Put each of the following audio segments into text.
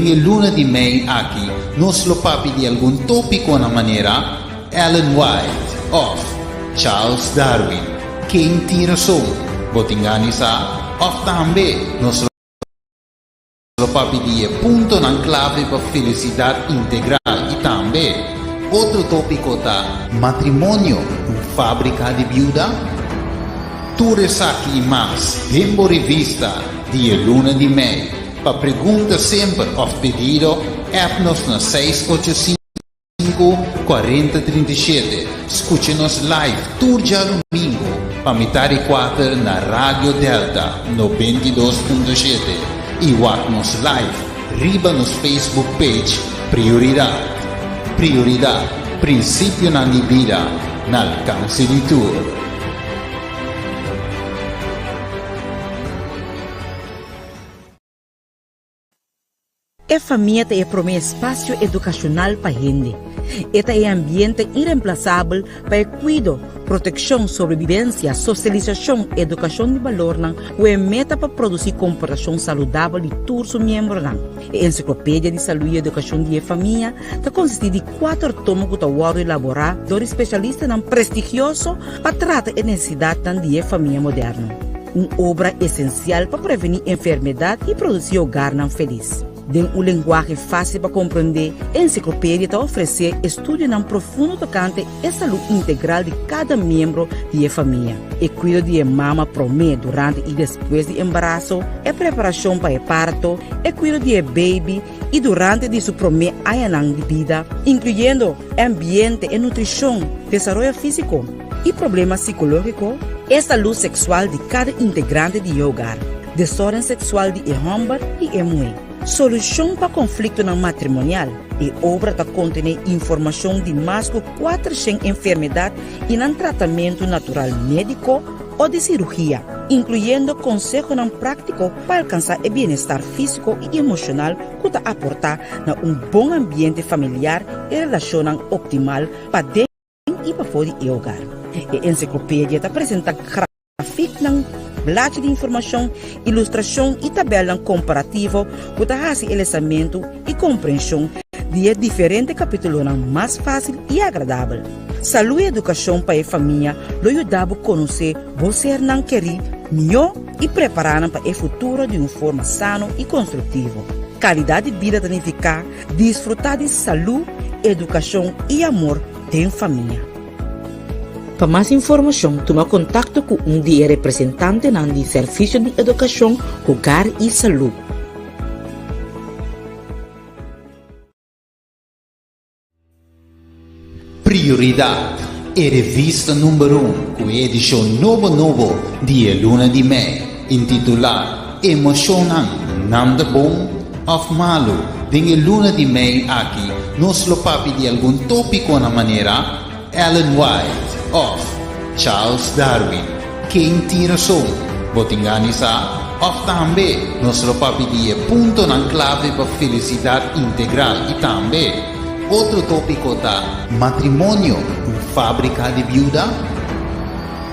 E luna di mei aki nos lo papia di algun tópikonan manera Ellen White òf Charles Darwin, ken tin rason? Bo tin gana di sa? Òf tambe nos lo papia di e puntonan klave pa felisidat integral i tambe otro tópiko ta matrimonio, un fábrika di biuda? Tur esaki i mas den bo revista di e luna di mei. Pa pregunta semper òf pedido, app nos na 685 40 37. Skucha nos live tur djadumingu pa mitar di kuater na Radio Delta 92.7 i wak nos live riba nos Facebook page Prioridat. Prioridat, prinsipionan di bida na alkanse di tur. E famia ta e promé espasio edukashonal pa hende. E ta e ambiente iremplasabel pa e kuido, protekshon, sobrebibensia, sosialisashon, edukashon di balornan ku e meta pa produsí komportashon saludabel di tur su miembronan. E Ensiklopedia di Salú i Edukashon di e Famia ta konsistí di kuater tomo ku ta wòrdu elaborá dor di spesialistanan prestigioso pa trata e nesesidatnan di e famia moderno. Un obra esensial pa prevení enfermedat i produsí hogarnan felis. Den un lenguahe fásil pa komprendé, e ensiklopedia ta ofresé estudionan profundo tokante e salú integral di kada miembro di e famia, e kuido di e mama promé, durante i despues di embaraso, e preparashon pa e parto, e kuido di e beibi i durante di su promé añanan di bida, inkluyendo e ambiente, e nutrishon, desaroyo físiko i problema sikológiko, e salú seksual di kada integrante di e hogar, desórden seksual di e hòmber i e muhé, solushon pa konfliktonan matrimonial. E obra ta kontené informashon di mas ku kuatershen enfermedat i nan tratamentu natural médiko o di sirugia, inkluyendo konsehonan práktiko pa alkansá e bienestar físiko i emoshonal ku ta aportá na un bon ambiente familiar i relashonnan optimal paden i pafó di e hogar. E ensiklopedia ta presentá grafiknan, blachi di informashon, ilustrashon i tabèlnan komparativo ku ta hasi e lesamentu i komprenshon di e diferente kapítulonan mas fásil i agradabel. Salú i edukashon pa e famia lo yuda bo konosé bo sernan kerí mihó i prepará nan pa e futuro di un forma sano i konstruktivo. Kalidat di bida ta nifiká disfrutá di salú, edukashon i amor den famia. Pa mas informashon tuma kontakto ku un di e representantenan di Servisio di Edukashon, Hogar i Salú. Prioridat, e revista number un ku e edishon nobo nobo di e luna di mei, intitulá Emoshonnan, nan ta bon òf malu? Den e luna di mei aki nos lo papia di algun tópikonan manera, Ellen White òf Charles Darwin, ken tin rason? Bo tin gana di sa? Òf tambe nos lo papia di e puntonan klave pa felisidat integral i tambe otro tópiko ta matrimonio, un fábrika di biuda?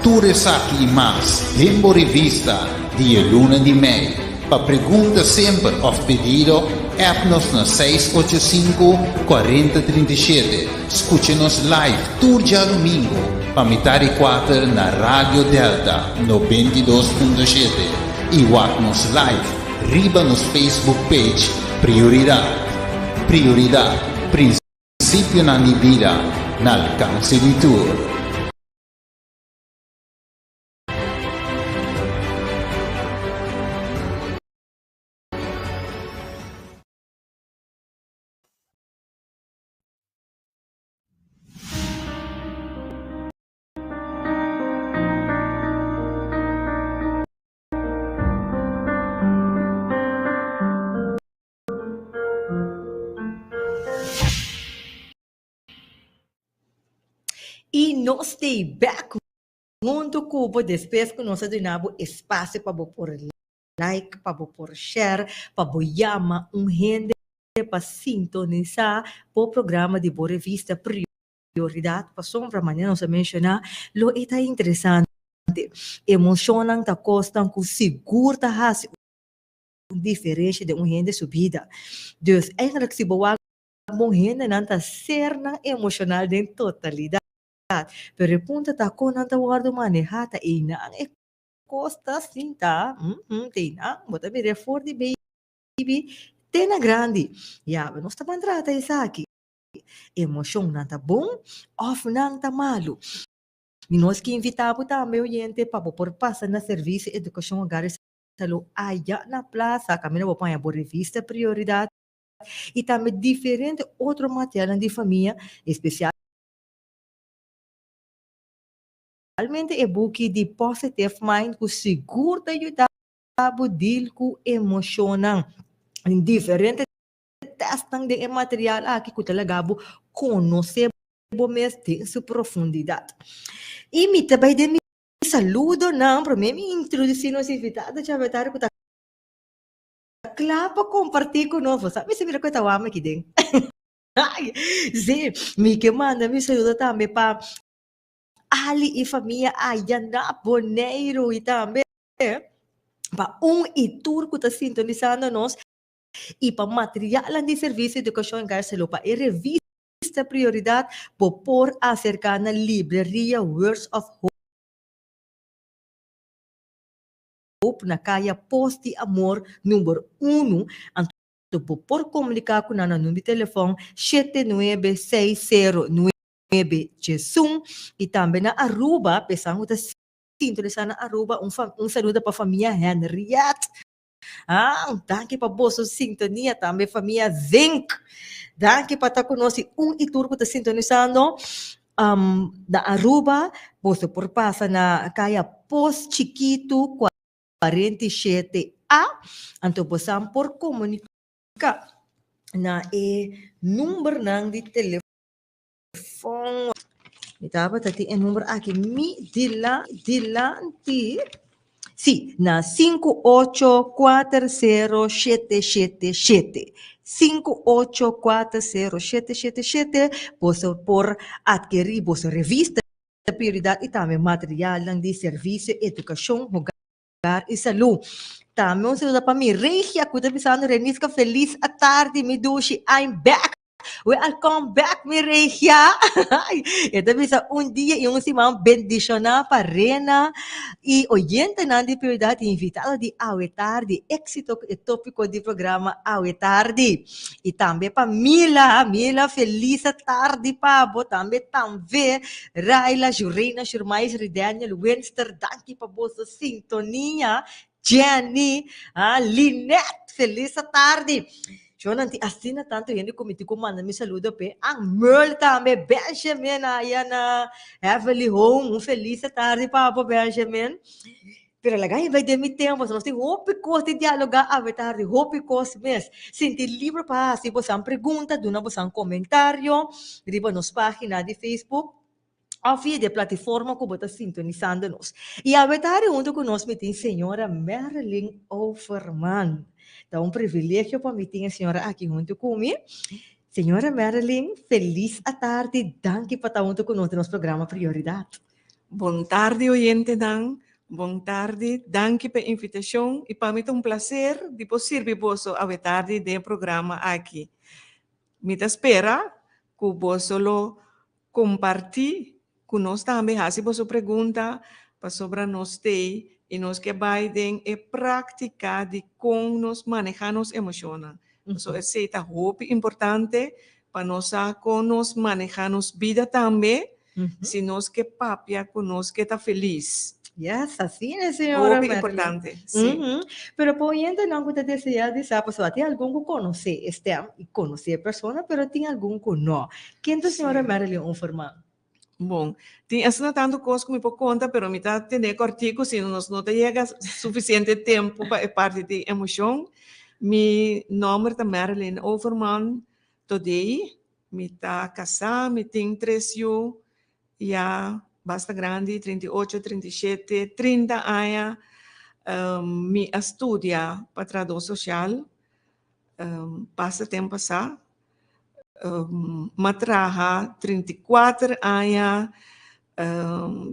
Tur esaki i mas den bo revista di e luna di mei. Pa pregunta semper òf pedido, app nos na 685 40 37. Skucha nos live tur djadumingu pa mitar di kuater na Radio Delta 92.7 i wak nos live riba nos Facebook page Prioridat. Prioridat, prinsipionan di bida na alkanse di tur. I nos stay back huntu ku bo despues ku nos a duna bo espasio pa bo por like, pa bo por share, pa bo yama un hende pa sintonisá bo programa di bo revista Prioridat pasobra manera nos a menshoná lo e ta interesante. Emoshonnan ta kosnan ku sigur ta hasi. diferensha den un hende su bida. Dus eigenlijk si bo wak bon hendenan ta sernan emoshonal den totalidat. Pero e punto ta kon nan ta wòrdu manehá ta einan e kos ta sinta, ta einan bo ta mira for di baby te na grandi. Ya, nos ta ban trata esaki. Emoshonnan ta bon òf nan ta malu? I nos ke invitá bo tambe oyente pa bo por pasa na Servisio Edukashon Hogar i Salú aya na Plaza kaminda bo paña bo revista Prioridat i tambe diferente otro materialnan di famia, espesialmente e buki di Positive Mind ku sigur ta yuda bo deal ku emoshonnan. Tin diferente tèstnan den e material aki ku ta laga bo konosé bo mes den su profundidat. I mi ta bai den mi saludonan, promé mi introdusí nos invitado djawe ku ta kla pa kompartí ku nos. Bo sa mi si mira ku e ta wak aki den. Sí, mi ke manda mi saludo tambe pa Ali i famia aya na Boneiru i tambe pa un i tur ku ta sintonisando nos i pa materialnan di Servisio Edukashon Garcelo pa e revista Prioridat bo por aserká na Libreria Words of Hope na Kaya Pos di Amor number unu, anto bo por komuniká ku nan na number di telefòn shete nuebe seis sero nuebe diesun i tambe na Aruba, p'esan ku ta sintonisá na Aruba un un saludo pa famia Henriette. Ah, danki pa boso sintonia tambe famia Zink. Danki pa ta ku nos i un i tur ku ta sintonisando um, na Aruba. Boso por pasa na Kaya Pos Chikitu 47A. Anto bosan por komunika na e numbernan di telefòn. Fon. Mi tabata tin e number aki mi dila dilanti. Sí, na 5840777. 5840777 boso por adkerí boso revista Prioridad i tambe materialnan di servisio edukashon hogar. Hogar y Salú. Tambe un saludo pa mi regia cu ta bisando Renisca feliz atardi mi dushi I'm back we al come back mi regia e ta bisa un dia y un siman bendiciona pa Rena y oyentenan di Prioridad y invitado di awe tardi exito cu e topico di programa awe tardi y tambe pa Mila Mila feliz atardi pa bo tambe tambe Raila Jurena Jurmais Ridaniel Winster danki pa boso sintonia Jenny ah Lynette feliz atardi Yo nan tin asina tanto hende ku mi tin ku manda mi saludo p'e ah Merle tambe Benjamin aya na Heavenly Home un feliz atardi pa bo Benjamin pero laga mi bai den mi tempo nos tin hopi kos di dialoga awe tardi hopi kos mes sinti libre pa hasi bosan pregunta duna bosan komentario riba nos pagina di Facebook. Of via di e platiforma ku bo ta sintonisando nos. I awe ta hari huntu ku nos mi tin señora Marilyn Overman. Ta un privilegio pa mi tin e señora aki huntu ku mi. Señora Marilyn, felis atardi, danki pa ta huntu ku nos den nos programa Prioridat. Bon tardi oyentenan, bon tardi, danki pa e invitashon i pa mi ta un plaser di por sirbi boso awe tardi den e programa aki. Mi ta spera ku boso lo Kompartí ku nos tambe, hasi boso pregunta pasobra nos t'ei i nos ke bai den e práktika di kon nos manehá nos emoshonnan. Pasobra esei ta hopi importante pa nos sa kon nos manehá nos bida tambe si nos ke papia ku nos ke ta felis. Yes, asina es, señora Hopi Marilyn. importante, sí. Pero pa oyentenan ku ta deseá di sa, pasobra tin algun ku konosé e stèm i konosé e persona, pero tin algun ku no. Ken ta señora Sí. Marilyn Overman? Bon, tin asina tantu kos ku mi por konta, pero mi ta tene kòrtiku, sino nos no ta yega sufisiente tempu pa e parti di emoshon. Mi nòmber ta Marilyn Overman Todei. Mi ta kasá, mi tin tres yu. Ya basta grandi, 38, 37, 30 aña, mi a studia pa trahadó sosial basta tempu pasá. M'a traha 34 aña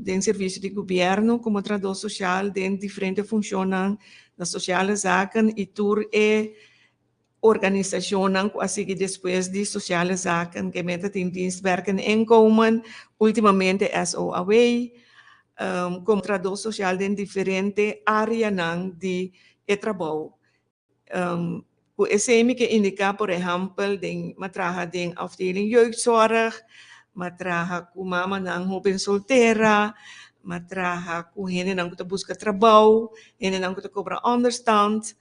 den servisio di gobièrnu komo trahadó sosial den diferente funshonnan. na Sociale Zaken i tur e organisashonnan ku a sigui despues di Sociale Zaken, ke meta tin Dienst Werk en Inkomen, últimamente SOAW, komo trahadó sosial den diferente áreanan di e trabou. Ku esei mi ke indiká, por ehèmpel, den mi a traha den afdeling jeugdzorg, mi a traha ku mamanan hóben soltera, mi a traha ku hendenan ku ta buska trabou, hendenan ku ta kobra ònderstand.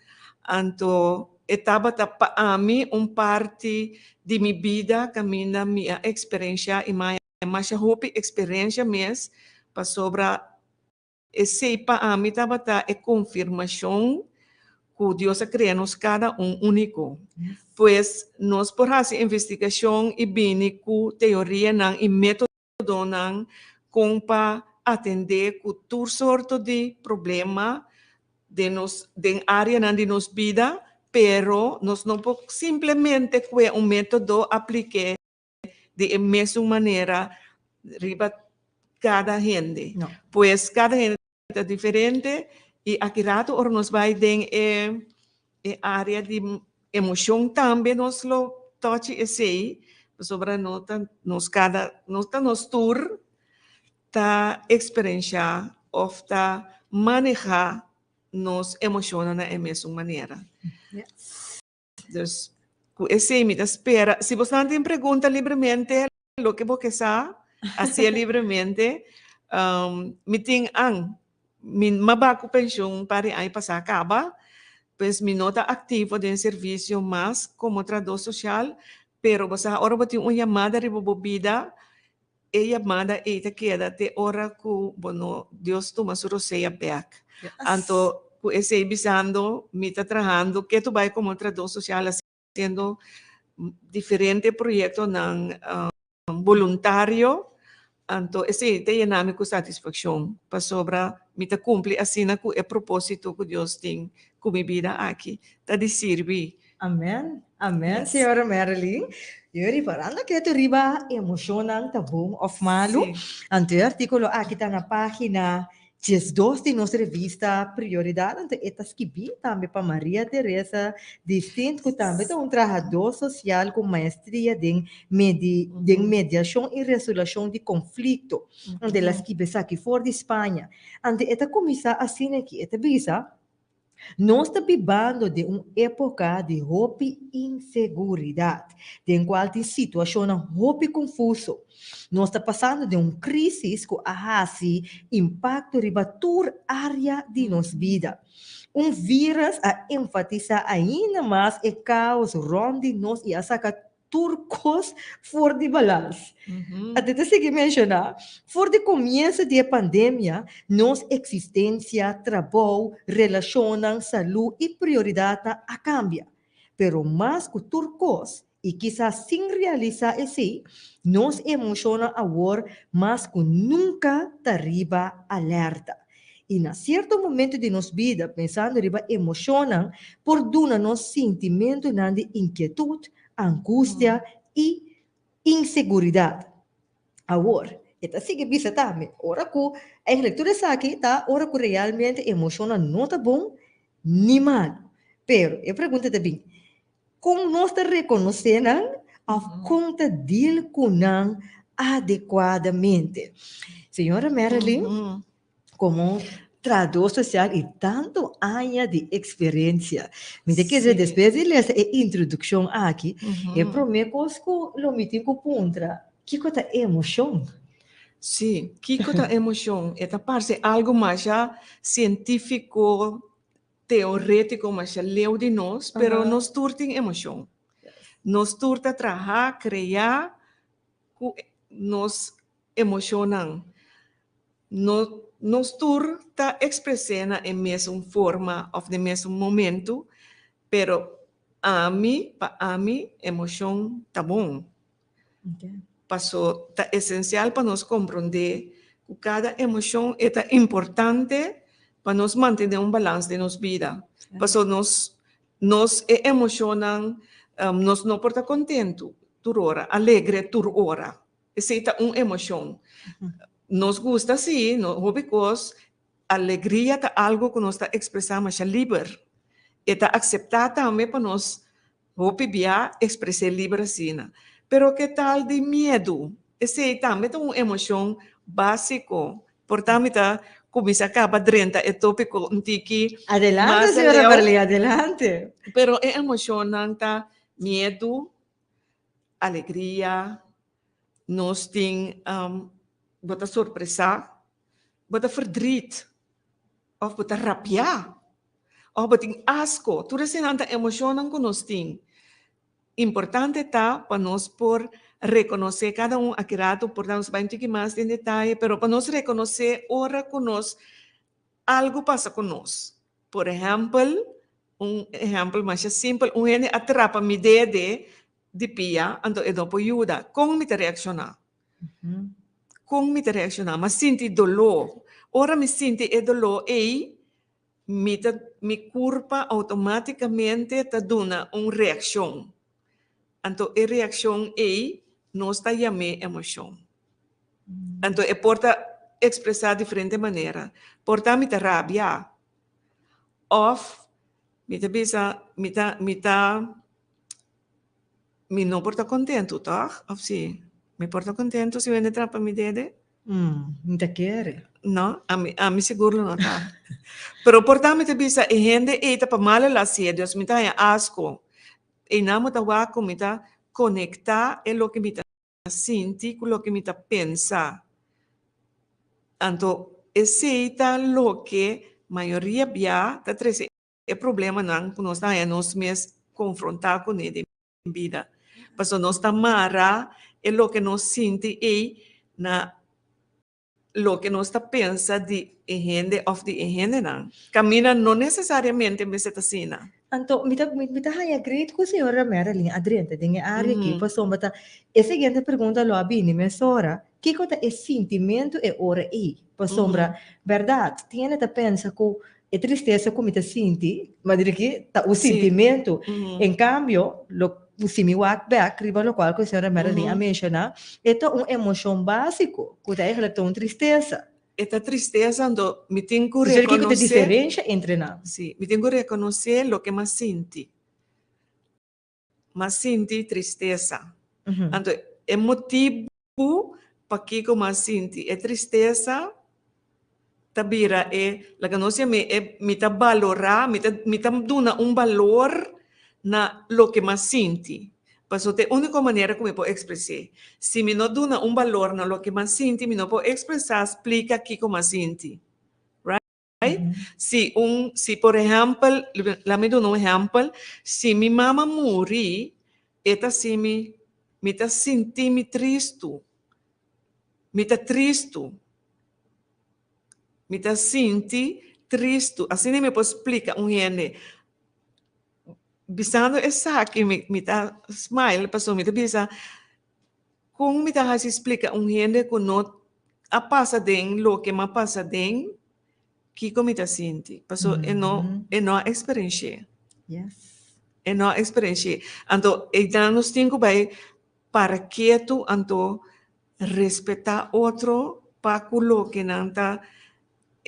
Anto e tabata pa ami un parti di mi bida kaminda mi a eksperenshá i mi a masha hopi eksperensia mes pasobra Esei pa ami tabata e konfirmashon ku Dios a krea nos kada un úniko. Pues, nos por hasi investigashon i bini ku teorianan i métodonan kon pa atendé ku tur sorto di problema den nos den áreanan di nos bida, pero nos no por simplemente kue un método aplik'é di e mesun manera riba kada hende. No. Pues kada hende ta diferente i aki rato ora nos bai den e e área di emoshon tambe nos lo tochi esei pasobra no ta nos kada no ta nos tur ta eksperenshá òf ta manehá nos emoshonnan na e mesun manera. Yes. Dus ku esei mi ta spera, si bosnan tin pregunta libremente, loke bo ke sa, hasié libremente. Mi tin an, mi m'a ba ku penshun un par di aña pasá kaba, pues mi no ta aktivo den servisio mas komo trahadó sosial, pero bo sa ora bo tin un yamada riba bo bida, E yamada ei ta keda te ora ku bo no Dios tuma su rosea bek. Anto ku esei bisando mi ta trahando ketu bai komo trahadó sosial hasiendo diferente proyektonan boluntario. Anto esei ta yena mi ku satisfakshon pasobra mi ta kumpli asina ku e propósito ku Dios tin ku mi bida aki ta di sirbi. Amen, amen, señora Marilyn. Yo riparando ketu riba emocionnan ta bon of malu. Anto e artículo aki ta na página 12 di nos revista Prioridad. Anto e ta skibí tambe pa Maria Teresa Distint, ku tambe ta un trahadó sosial ku maestria den medi den mediashon i resolashon di konflikto. Anto el a skibi esaki for di Spaña. Anto e ta kuminsá asina aki, e ta bisa, Nos ta bibando den un époka di hopi inseguridat, den kual tin situashonnan hopi konfuso. Nos ta pasando den un krísis ku a hasi impakto riba tur área di nos bida. Un vírus a enfatisá ainda mas e káos rònt di nos i a saka tur kos for di balans. Ate ta sigui menshoná, For di komienso di e pandemia, nos eksistensia, trabou, relashonnan, salú i prioridatnan a kambia. Pero mas ku tur kos, i kisas sin realisá esei, nos emoshonnan awor mas ku nunka ta riba alerta. I na sierto momento di nos bida, pensando riba emoshonnan, por duna nos sintimentunan di inkietut, angustia i inseguridat. Awor, e ta sigui bisa tambe, ora ku, eigenlijk tur esaki ta ora ku realmente emoshonnan no ta bon ni malu. Pero e pregunta ta bin, Kon nos ta rekonosé nan òf kon ta deal ku nan adekuadamente? Señora Marilyn, komo trahadó sosial i tantu aña di eksperensia, mi ta kere despues di lesa e introdukshon aki, e promé kos ku lo mi tin ku puntra, kiko ta emoshon? Sí, kiko ta emoshon? E ta parse algu masha sientífiko, teorétiko masha leu di nos, pero nos tur tin emoshon. Nos tur ta traha, krea ku nos emoshonnan. No nos tur ta ekspres'é na e mesun forma òf den mesun momentu, pero ami, pa ami, emoshon ta bon. Paso ta esensial pa nos komprondé ku kada emoshon e ta importante pa nos mantené un balans den nos bida. Paso nos nos e emoshonnan nos no por ta kontentu tur ora, alegre tur ora. Esei ta un emoshon. Nos gusta si, hopi kos. Alegria ta algu ku nos ta ekspresá masha liber. E ta akseptá tambe pa nos hopi bia ekspres'é liber asina. Pero ke tal di miedu? Esei tambe ta un emoshon básiko. Por ta mi ta kuminsá kaba drenta e tópiko un tiki Adelante, mas señora aleu. Marley, adelante. Pero e emoshonnan ta miedu, alegria, nos tin bo ta sorpresá, bo ta verdriet òf bo ta rabiá òf bo tin asko. Tur eseinan ta emoshonnan ku nos tin. Importante ta pa nos por rekonosé kada un aki ratu, por ta nos bai un tiki mas den detaye, pero pa nos rekonosé ora ku nos algu pasa ku nos. Por ehèmpel, un ehèmpel masha simpel, un hende a trapa mi dede di pia, anto e no por yuda. Kon mi ta reakshoná? Kon mi ta reakshoná? Mi a sinti doló. Ora mi sinti e doló ei, mi ta mi kurpa outomátikamente ta duna un reakshon. Anto e reakshon ei nos ta yam'é emoshon. Anto e por ta ekspresá diferente manera. Por ta mi ta rabia òf mi ta bisa mi ta mi ta Mi no por ta kontentu, tòg? Òf si? Mi por ta kontentu si wende trapa mi dede? Mi ta kere. No, ami, ami sigur lo no ta. Pero por ta mi ta bisa e hende ei ta pa mal el a hasié, dus mi ta haña asko. Einan bo ta wak ku mi ta konektá e loke mi ta sinti ku loke mi ta pensa. Anto esei ta loke mayoria bia ta trese e problemanan ku nos ta haña nos mes konfrontá kuné den bida. Pasobra nos ta mara e loke nos sinti ei na loke nos ta pensa di e hende òf di e hendenan. Kaminda no nesesariamente mester ta asina. Anto, mi ta mi ta haña great ku señora Marilyn a drenta den e área aki, pasobra ta e siguiente pregunta lo a bini mesora, kiko ta e sintimentu e ora ei? Pasobra, bèrdat, tin hende ta pensa ku E tristesa ku mi ta sinti, ma di ki ta un sintimentu. En kambio, lo si mi wak bèk riba lokual ku señora Marilyn a menshoná, e ta un emoshon básiko, ku ta eigentlik ta un tristesa. E ta tristesa, anto mi tin ku Entonces, kiko ta e rekonosé. diferensha entre nan? Sí, mi tin ku rekonosé loke mi a sinti. Mi a sinti tristesa. Anto e motibu pakiko mi a sinti e tristesa ta bira e, laga nos yam'é e mi ta balorá, mi ta mi ta duna un balor na loke mi a sinti. Pasobra ta e úniko manera ku mi por ekspres'é. Si mi no duna un balor na loke mi a sinti, mi no por ekspresá, splika kiko mi a sinti. Right? Si un, si por ehèmpel, laat mi duna un ehèmpel, si mi mama muri, e ta hasi mi, mi ta sinti mi tristu, mi ta tristu, mi ta sinti tristu, asina mi por splika un hende. Bisando esaki mi mi ta smile pasobra mi ta bisa kon mi ta hasi splika un hende ku no a pasa den loke mi a pasa den kiko mi ta sinti pasobra e no e no a eksperensh'é. E no a eksperensh'é. Anto einan nos tin ku bai para ketu anto respetá otro pa ku loke nan ta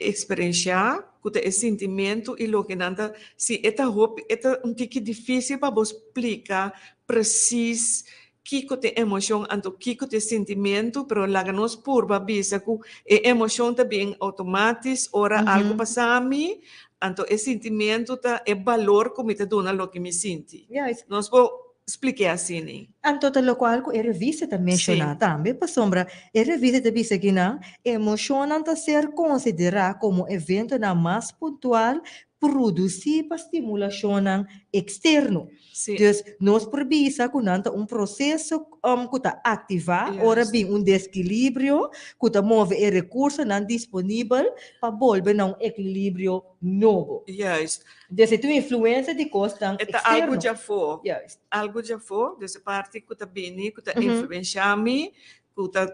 Eksperenshá ku ta e sintimentu i loke nan ta si e ta hopi e ta un tiki difísil pa bo splika presis kiko ta e emoshon anto kiko ta e sintimentu pero laga nos purba bisa ku e emoshon ta bin outomatis ora algu pasa mi anto e sintimentu ta e balor ku mi ta duna loke mi sinti. Nos por Splik'é asina. Anto ta lokual ku e revista ta menshoná tambe, pasobra e revista ta bisa kinan emoshonnan ta ser konsiderá komo eventonan mas puntual produsí pa stimulashonnan eksterno. Dus nos por bisa ku nan ta un proseso ku ta aktivá ora bin un deskilibrio ku ta move e rekursonan disponibel pa bolbe na un ekilibrio nobo. Juist. Dus e tin un influensia di kosnan E ta eksterno. algu djafó. Juist. Algu djafó, dus e parti ku ta bini, ku ta influenshá mi, ku ta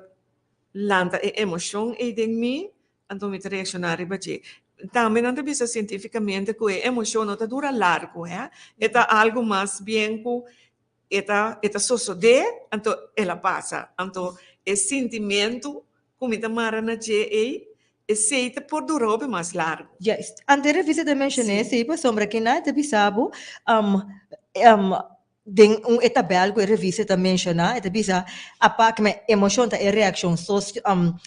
lanta e emoshon ei den mi, anto mi ta reakshoná riba dje. Tambe nan ta bisa sientífikamente ku e emoshon no ta dura largu, hè. E ta algu mas bien ku e ta e ta sosodé, anto el a pasa. Anto e sintimentu ku mi ta mara na dje ei. Esei ta por dura hopi mas largu. Juist. Anto e revista ta menshoné esei pasobra kina ta bisa bo den un e tabèl ku e revista ta menshoná e ta bisa apart ku emoshon ta e reakshon sosio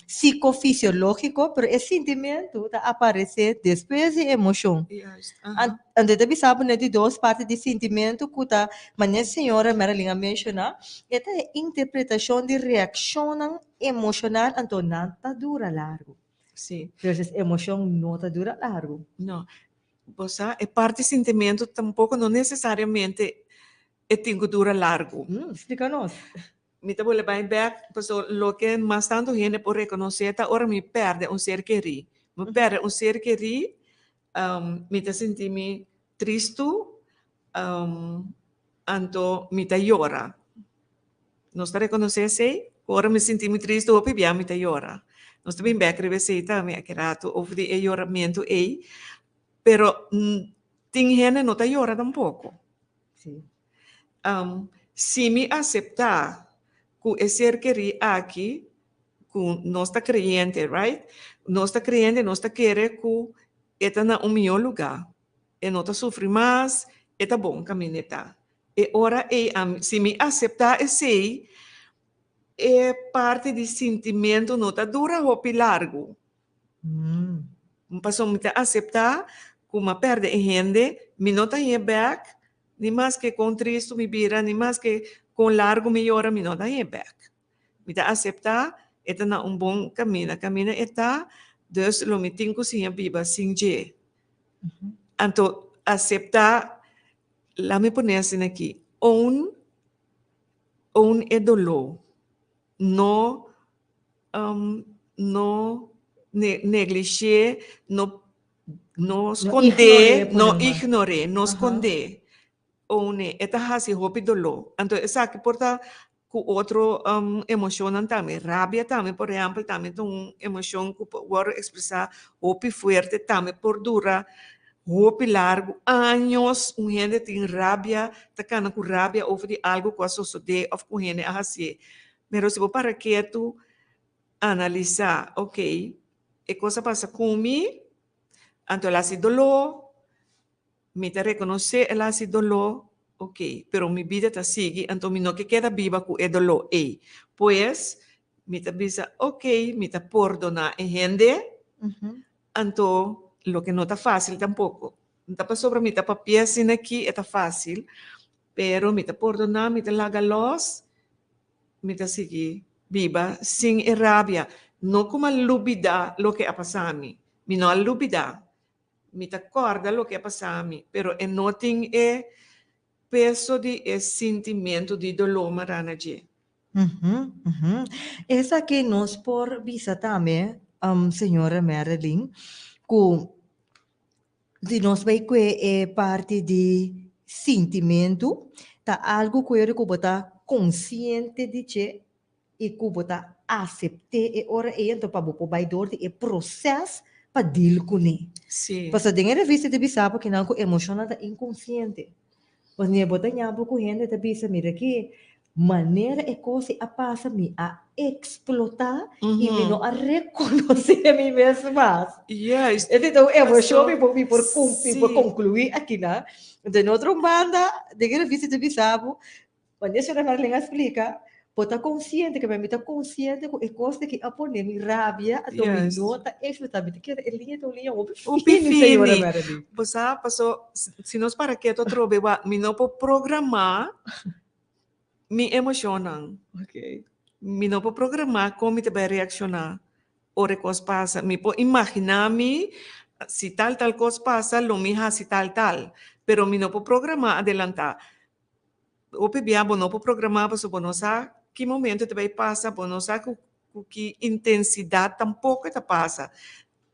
sikofisiológiko pero e sintimentu ta aparesé despues di emoshon. Juist, aha. Anto e ta bisa bo na di dos parti di sintimentu ku ta manera señora Marilyn a menshoná e ta e interpretashon di reakshonnan Emoshonal anto nan ta dura largu. Sí. Versus emoshon no ta dura largu. No. Bo sa, e parti sintimentu tampoko no nesesariamente e tin ku dura largu. Mm, splika nos. Mi ta bolbe bai bèk, pasobra loke mas tantu hende por rekonosé ta ora mi pèrdè un ser kerí. Mi pèrdè un ser kerí, mi ta sinti mi tristu, anto mi ta yora. Nos ta rekonosé esei? Ku ora mi sinti mi tristu hopi bia mi ta yora. Nos ta bin bèk riba esei tambe aki ratu over di e yoramentu ei. Pero tin hende no ta yora tampoko. Sí. Si mi aseptá ku e ser kerí aki, ku nos ta kreyente, right? Nos ta kreyente, nos ta kere ku e ta na un mihó lugá. E no ta sufri mas, e ta bon kaminda e ta. E ora ei ami, si mi aseptá esei, e parti di sintimentu no ta dura hopi largu. Pasobra mi ta aseptá ku mi a pèrdè e hende, mi no ta hañ'é bèk, ni maske kon tristu mi bira, ni maske kon largu mi yora, mi no ta hañ'é bèk. Mi ta aseptá e ta na un bon kaminda. Kaminda e ta, dus lo mi tin ku siña biba sin dje. Anto aseptá, laat mi pone asina aki, own, own e doló. No, no neglish'é, no, no skond'é, no ignor'é, no skond'é. Own e, e ta hasi hopi doló. Anto esaki por ta ku otro emoshonnan tambe. Rabia tambe, por ehèmpel, tambe ta un emoshon ku por wòrdu ekspresá hopi fuerte, tambe por dura hopi largu, años un hende tin rabia, ta kana ku rabia over di algu ku a sosodé òf ku hende a hasié. Pero si bo para ketu, analisá, okey, e kos a pasa ku mi, anto el a hasi doló, Mi ta rekonosé el a hasi doló, ok, pero mi bida ta sigui, anto mi no ke keda biba ku e doló ei. Pues, mi ta bisa, ok, mi ta pordoná e hende, anto loke no ta fásil tampoko. No ta pasobra mi ta papia asina aki e ta fásil, pero mi ta pordoná, mi ta laga lòs, mi ta sigui biba sin e rabia. No ku mi a lubidá loke a pasa mi, mi no a lubidá, Mi ta kòrda loke a pasa mi, pero e no tin e peso di e sintimentu di doló mará na dje. Esaki nos por bisa tambe, señora Marilyn, ku si nos bai kue e parti di sintimentu, ta algu ku ku bo ta konsiente di dje i ku bo ta asept'é e ora ei anto pa bo por bai dor di e proses pa deal kuné. Sí. Pasobra den e revista ta bisa bo kinan ku emoshonnan ta inkonsiente. Pasobra bo ta ña bo ku hende ta bisa mira ki manera e kos ei a pasa mi a eksplotá i mi no a rekonosé mi mes mas. Juist. Esei ta un emoshon mi por mi por mi por Sí. konkluí akinan. Den otro banda den e revista ta bisa bo Wanneer Sra. Marlene a splika, bo ta konsiente, ke mi ta konsiente ku e kos aki a pone mi rabia, anto mi no ta eksplotá, mi ta keda e liña ta un liña hopi Hopi fini, señora fini. Marilyn. Bo sa, paso si nos para ketu atrobe wak, mi no por programá mi emoshonnan. Okay. Mi no por programá kon mi ta bai reakshoná ora e kos pasa. Mi por imaginá mi si tal tal kos pasa lo mi hasi tal tal, pero mi no por programá adelantá. Hopi bia bo no por programá pasobra bo no sa ki momento e ta bai pasa, bo no sa ku ku ki intensidat tampoko e ta pasa.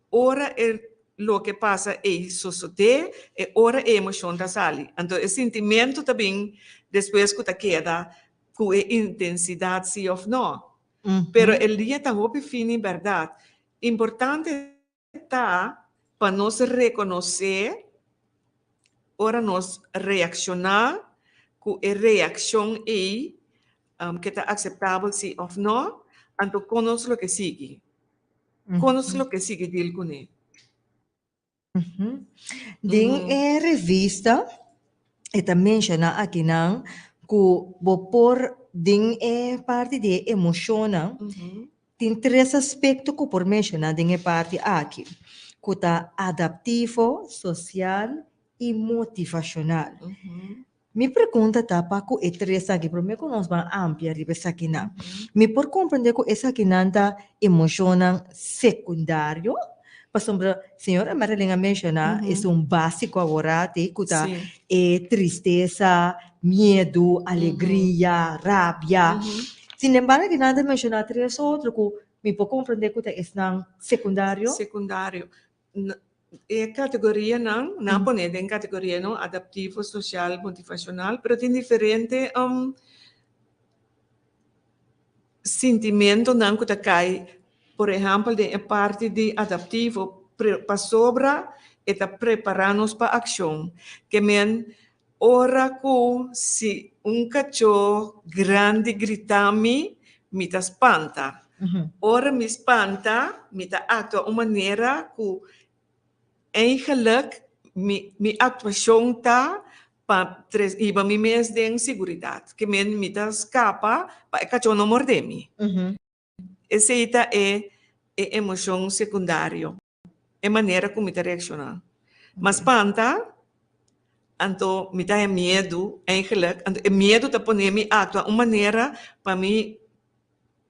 Ora e loke pasa ei sosodé, e ora e emoshon ta sali. Anto e sintimentu ta bin despues ku ta keda ku e intensidat si òf no. Pero e liña ta hopi fini bèrdat. Importante ta pa nos rekonosé ora nos reakshoná ku e reakshon ei ke ta akseptabel si òf no, anto kon nos lo ke sigui. Kon nos lo ke sigui deal kuné? Den e revista e ta menshoná akinan ku bo por den e parti di e emoshonnan tin tres aspekto ku por menshoná den e parti aki, ku ta adaptivo, sosial i motivashonal. Mi pregunta ta pa ku e tres aki, promé ku nos ban amplia riba esakinan, mi por komprendé ku esakinan ta emoshonnan sekundario? Pasobra señora Marilyn a menshoná esun básiko aworati ku ta e tristesa, miedu, alegria, rabia. Sinembargo akinan ta menshoná tres otro ku mi por komprendé ku ta esnan sekundario. Sekundario. E kategorianan, nan a pone den kategoria no, adaptivo, sosial, motivashonal, pero tin diferente sintimentonan ku ta kai, por ehèmpel den e parti di adaptivo, pasobra e ta prepará nos pa akshon. Ke men ora ku si un kachó grandi grita mi, mi ta spanta. Ora mi spanta, mi ta aktua un manera ku eigenlijk mi mi aktuashon ta pa tres hiba mi mes den siguridat. Ke men mi ta skapa pa e kachó no morde mi. Esei ta e e emoshon sekundario. E manera ku mi ta reakshoná. M'a spanta, anto mi ta haña miedu eigenlijk. Anto e miedu ta pone mi aktua un manera pa mi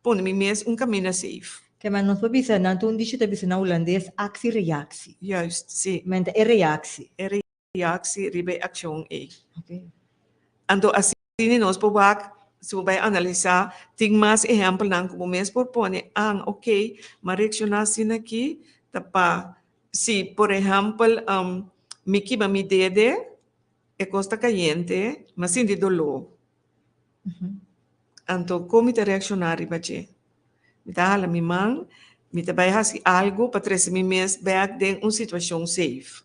pone mi mes un kaminda safe. Ke men nos por bisa, nan ta un dicho ta bisa na hulandes, actie-reactie. Juist, si. Men ta e reactie. E reactie riba e accion ei. Anto asina nos por wak, si bo bai analisa, tin mas ehempelnan ku bo mes por pone, an, ok, m'a reacciona asina aki ta pa, si por ehempel mi kiba mi dede, e kos ta kayente, m'a sinti doló. Anto kon mi ta reacciona riba dje? Mi ta hala mi man, mi ta bai hasi algu pa trese mi mes bek den un situashon safe.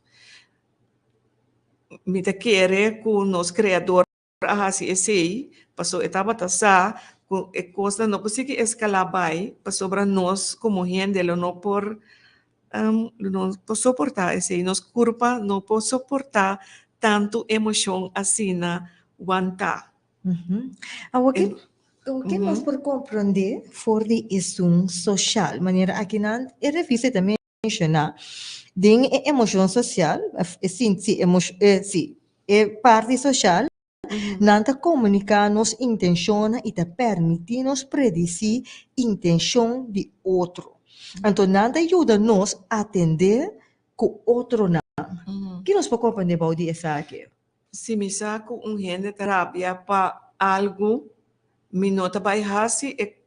Mi ta kere ku nos Kreador a hasi esei pasobra e tabata sa ku e kosnan no por sigui eskalá bai pasobra nos komo hende lo no por lo no por soportá esei. Nos kurpa no por soportá tantu emoshon asina wantá. Awor ke ke nos por komprondé for di esun soshal? Manera akinan e revista ta menshoná den e emoshon sosial, e sinti si e parti soshal, nan ta komuniká nos intenshonnan i ta permití nos predisí intenshon di otro. Anto nan ta yuda nos atendé ku otronan. Ki nos por komprondé bou di esaki? Si mi sa ku un hende ta rabia pa algu, mi no ta bai hasi e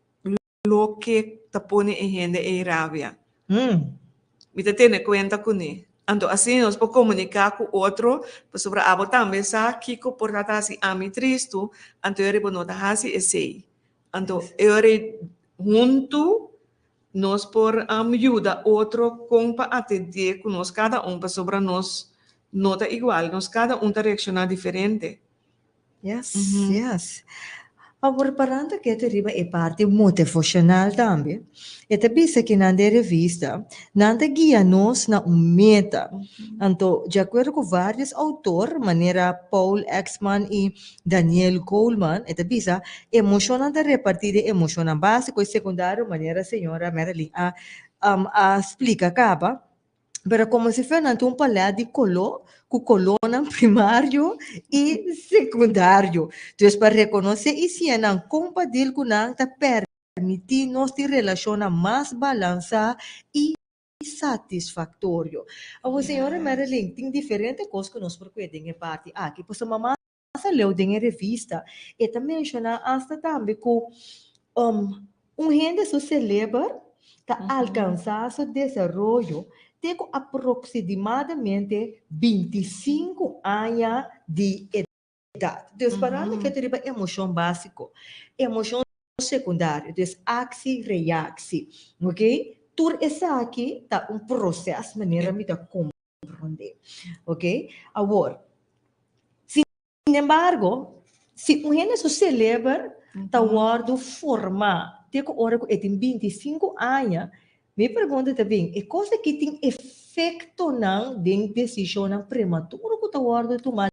loke ta pone e hende ei rabia. Mi ta tene kuenta kuné. Anto asina nos por komuniká ku otro, pasobra abo tambe sa kiko por ta ta hasi ami tristu, anto e ora bo no ta hasi esei. Anto e ora ei huntu nos por yuda otro kon pa atendé ku nos kada un, pasobra nos no ta igual, nos kada un ta reakshoná diferente. Yes, yes. Awor parando ketu riba e parti motivacional tambe, e ta bisa ki nan den revista, nan ta guia nos na un meta. Anto, di akuerdo ku varios outor, manera Paul Ekman i Daniel Goleman, e ta bisa, emoshonnan ta repartí den emoshonnan básiko i sekundario, manera señora Marilyn a a splika kaba. Pero komo si fuera nan tin un palèt di koló ku kolónan primario i sekundario. Dus pa rekonosé i siña nan kon pa dil ku nan ta permití nos tin relashonnan mas balansá i satisfaktorio. Awor señora Marilyn, tin diferente kos ku nos por kue den e parti aki. Pasobra mas leu den e revista e ta menshoná asta tambe ku un hende su seleber ta alkansá su desaroyo te ku aproksimadamente 25 aña di edat. Dus parando ke ta riba emoshon básiko, emoshon sekundario, dus aksi, reaksi, oke. Tur esaki ta un proses manera mi ta komprondé, oke. Awor, sinembargo, si un hende su seleber ta wòrdu formá te ku ora ku e tin 25 aña. Mi pregunta ta bin, e kos aki tin efektonan den desishonnan prematuro ku ta wòrdu tumá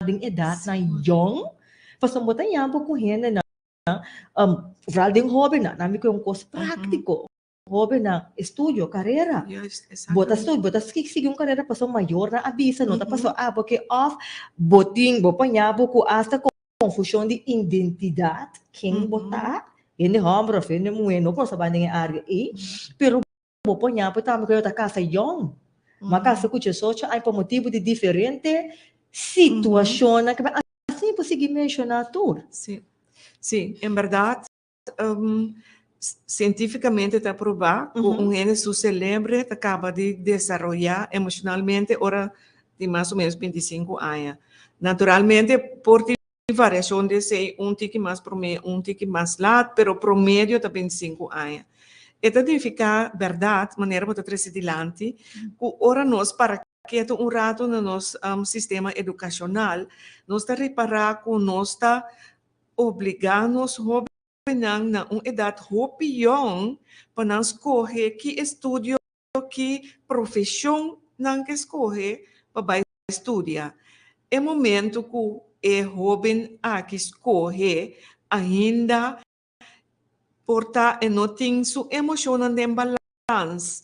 den edatnan yòn? Pasobra bo ta yambo ku hendenan, vooral den hóbennan, nan mi ku e un kos práktiko, hóbennan, estudio, karera. Bo ta studia, bo ta sigui un karera pasobra mayornan a bisa, no ta pasobra abo ke òf bo tin, bo paña bo ku asta konfushon di identidat, ken bo ta, hende hòmber òf hende muhé, no por sa bai den e área ei, pero bo por ñapu tambe ku yo ta kasa yòn, bo a kasa ku diesocho aña pa motibu di diferente situashonnan, asina por sigui menshoná tur. Sí, sí, en bèrdat Sientífikamente ta probá ku un hende su selebre ta kaba di desaroyá emoshonalmente ora di mas o ménos bintisinku aña. Naturalmente por tin variashon di esei, un tiki mas promé, un tiki mas lat, pero promedio ta bintisinku aña. E ta nifiká bèrdat, manera bo ta trese dilanti, ku ora nos para ketu un ratu na nos sistema edukashonal, nos ta ripará ku nos ta Obligá nos hóbennan na un edat hopi yòn pa nan skohe ki estudio, ki profeshon nan ke skohe pa bai studia. E momentu ku e hóben aki skohe ainda por ta e no tin su emoshonnan den balans.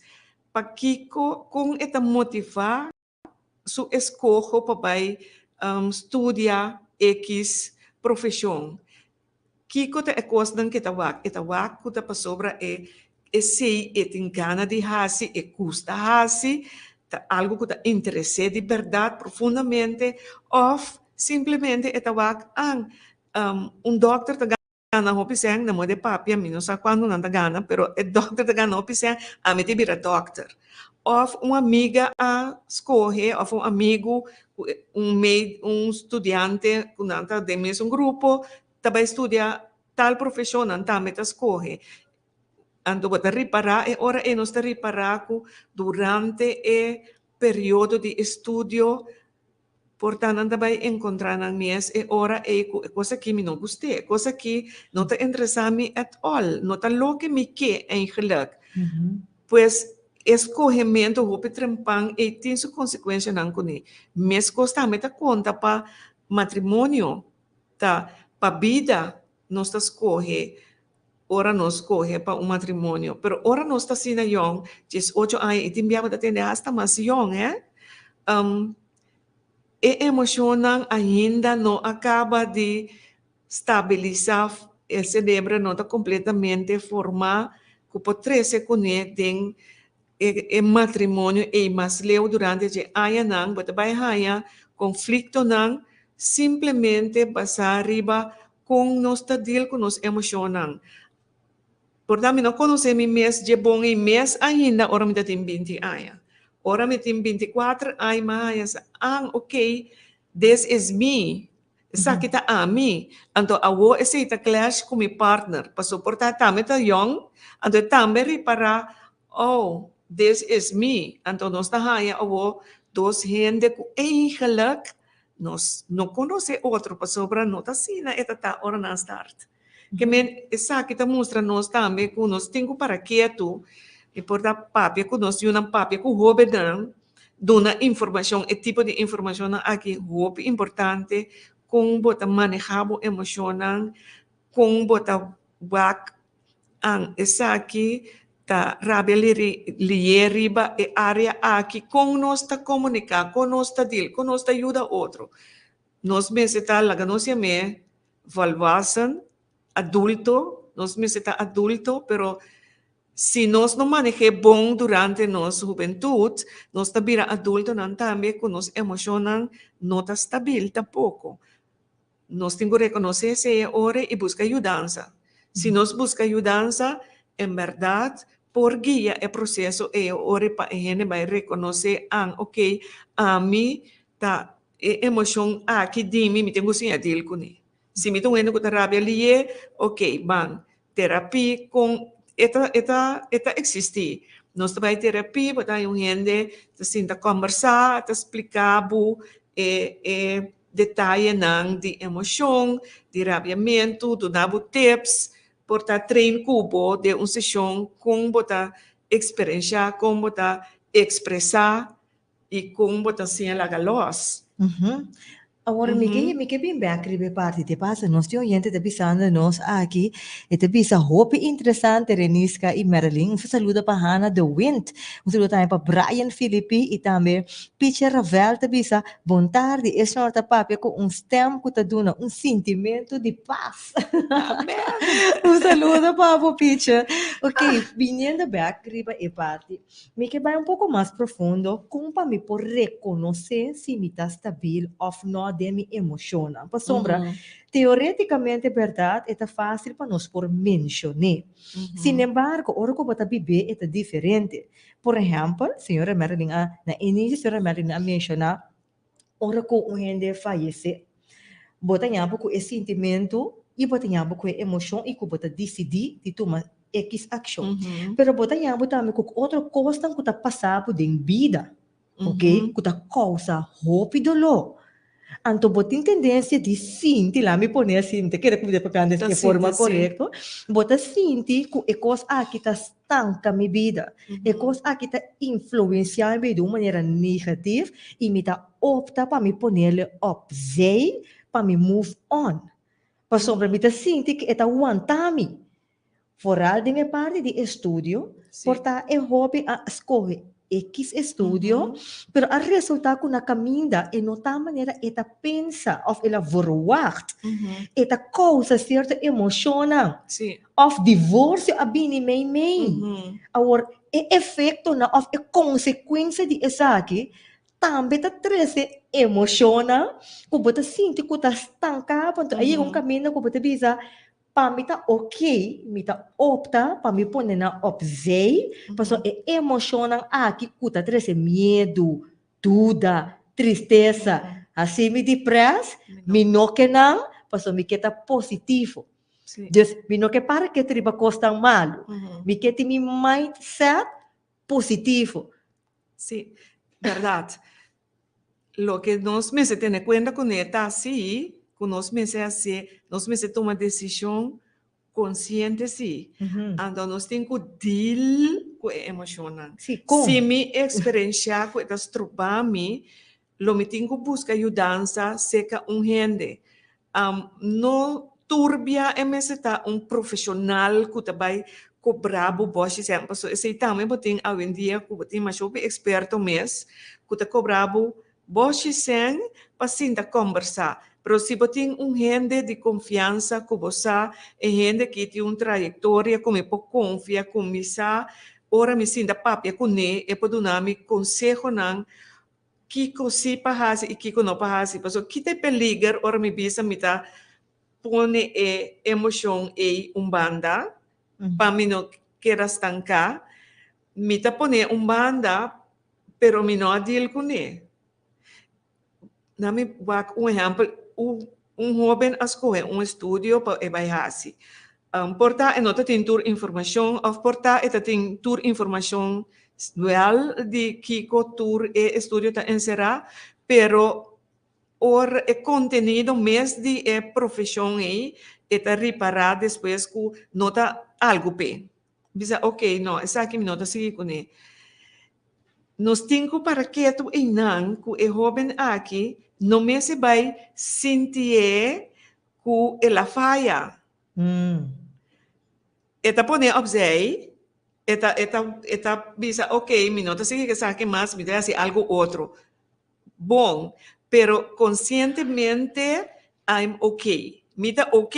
Pakiko, kon e ta motivá su eskoho pa bai studia ekis profeshon. Kiko ta e kosnan ke ta wak? E ta wak ku ta pasobra e esei e tin gana di hasi, e gusta hasi, ta algu ku ta interes'é di bèrdat profundamente òf simplemente e ta wak, an, un dòkter ta gana hopi sèn, na moda e papia mi no sa kuantu nan ta gana, pero e dòkter ta gana hopi sèn, ami ta bira dòkter. Òf un amiga a skohe òf un amigu ku un mei un studiante ku nan ta den mesun grupo ta bai studia tal profeshon, nan tambe ta skohe. Anto bo ta ripará e ora ei nos ta ripará ku durante e periodo di estudio Por ta nan ta bai encontra nan mes e ora ei cu e cos aki mi no gust'é, e cos aki no ta interesa mi at all, no ta loke mi ke eigenlijk. Pues e scogemento hopi trempan ei tin su consecuencianan cune. Mescos tambe ta conta pa matrimonio, ta pa bida nos ta scoge ora nos scoge pa un matrimonio. Pero ora nos ta asina yong, diesocho aña y tin bia bo ta tende hasta mas yong he, e emocionnan ainda no a caba di stabilisa, e celebro no ta completamente forma cu por trece cune den e matrimonio ei mas leu durante dje añanan bo ta bai haña konfliktonan simplemente basá riba kon nos ta deal ku nos emoshonnan. Por ta mi no konosé mi mes dje bon ei mes ainda ora mi ta tin binti aña. Ora mi tin binti kuater aña mi a haña sa, an okey, this is me. Esaki ta ami. Anto awo esei ta clash ku mi partner. Paso por ta tambe ta yòn, anto e tambe ripará, oh, this is me. Anto nos ta haña awo dos hende ku eigenlijk nos no konosé otro pasobra no ta asina e ta ta ora nan start. Ke men esaki ta mustra nos tambe ku nos tin ku para ketu i por ta papia ku nos yunan, papia ku hóbennan, duna informashon, e tipo di informashonnan aki hopi importante, kon bo ta manehá bo emoshonnan, kon bo ta wak an esaki ta rabia lié riba e área aki, kon nos ta komuniká, kon nos ta deal, kon nos ta yuda otro. Nos mester ta laga nos yam'é volwassen, adulto, nos mester ta adulto, pero si nos no maneh'é bon durante nos hubentut, nos ta bira adultonan tambe ku nos emoshonnan no ta stabil tampoko. Nos tin ku rekonosé esei e ora i buska yudansa. Si nos buska yudansa, en bèrdat por guia e proseso ei e ora pa e hende bai rekonosé, an, okey, ami ta E emocion aki di mi, mi tin cu siña deal cune. Si mi ta un hende cu ta rabia lié, ok, ban terapia con e ta e ta e ta existi. Nos ta bay terapia, bo ta hay un hende ta sinta combersa, ta splica bo e e detayenan di emocion, di rabiamento, duna bo tips, por ta train cu bo den un sesion con bo ta. eksperenshá, kon bo ta ekspresá i kon bo ta siña laga lòs. Awor mi ke mi ke bin bek riba e parti te pasa nos tin oyente ta bisando nos aki e ta bisa hopi interesante Renisca i Marilyn un saludo pa Hanna de Wind un saludo tambe pa Brian Philippi i tambe Picher Ravel ta bisa bon tardi e señor ta papia ku un stem ku ta duna un sintimentu di pas Amen un saludo pa bo Picher ok biniendo bek riba e parti Mi ke bai un poko mas profundo kon pa mi por rekonosé si mi ta stabil òf nò den mi emoshonnan. Pasobra, teorétikamente bèrdat e ta fásil pa nos por menshon'é. Sinembargo, ora ku bo ta bib'é e ta diferente. Por ehèmpel, señora Marilyn a, na inisio señora Marilyn a menshoná Ora ku un hende fayesé, bo ta ña bo ku e sintimentu i bo ta ña bo ku e emoshon i ku bo ta disidí di tuma ekis akshon. Pero bo ta ña bo tambe ku otro kosnan ku ta pasa bo den bida, oke, ku ta kousa hopi doló. Anto bo tin tendensia di sinti, laat mi pone así, mi ta kere ku mi ta papia den e forma korekto, bo ta sinti ku e kos aki ta stanka mi bida. E kos aki ta influensiá mi di un manera negatif i mi ta opta pa mi ponele opzij pa mi move on. Pasobra mi ta sinti ku e ta wanta mi. Foral den e parti di estudio, por ta e hopi a skohe ekis estudio, pero a resultá ku na kaminda e no ta manera e ta pensa òf el a verwagt. E ta kousa sierto emoshonnan. Òf divorsio a bini meimei. Awor, e efektonan òf e konsekuensia di esaki tambe ta trese emoshonnan ku bo ta sinti ku ta stanká bo. Anto a yega un kaminda ku bo ta bisa, Pa mi ta ok, mi ta opta pa mi pone nan opzij, pasobra e emoshonnan aki ku ta trese miedu, duda, tristesa, hasi mi depres, mi no ke nan, pasobra mi ke ta positivo. Dus mi no ke para ketu riba kosnan malu, mi ke tin mi mindset positivo. Sí, bèrdat. Loke nos mester tene kuenta kuné ta sí ku nos mester hasié, nos mester tuma desishon konsiente sí. Anto nos tin ku deal ku e emoshonnan. Sí, kon? Si mi eksperenshá ku e ta stroba mi, lo mi tin ku buska yudansa serka un hende. No tur bia e mester ta un profeshonal ku ta bai kobra bo bòshi sèn, pasobra esei tambe bo tin awendia ku bo tin masha hopi eksperto mes ku ta kobra bo bòshi sèn pa sinta kòmbersá. Pero si bo tin un hende di konfiansa ku bo sa e hende aki tin un trayektoria ku mi por konfia, ku mi sa ora mi sinta papia kuné e por duna mi konsehonan Kiko si pa hasi i kiko no pa hasi. Pasobra kita e peliger ora mi bisa mi ta pone e emoshon ei un banda pa mi no keda stanká. Mi ta pon'é un banda pero mi no a deal kuné. Na mi wak un ehèmpel, un hóben a skohe un estudio pa e bai hasi. Por ta e no ta tin tur informashon òf por ta e ta tin tur informashon wèl di kiko tur e estudio ta enserá, pero ora e kontenido mes di e profeshon ei e ta ripará despues ku no ta algu p'e. Bisa ok, no, esaki mi no ta sigui kuné. Nos tin ku para ketu einan ku e hóben aki no mester bai sintié ku el a faya. E ta pone opzij, e ta e ta e ta bisa ok mi no ta sigui ku esaki mas, mi ta hasi algu otro. Bon, pero konsientemente I'm ok. Mi ta ok,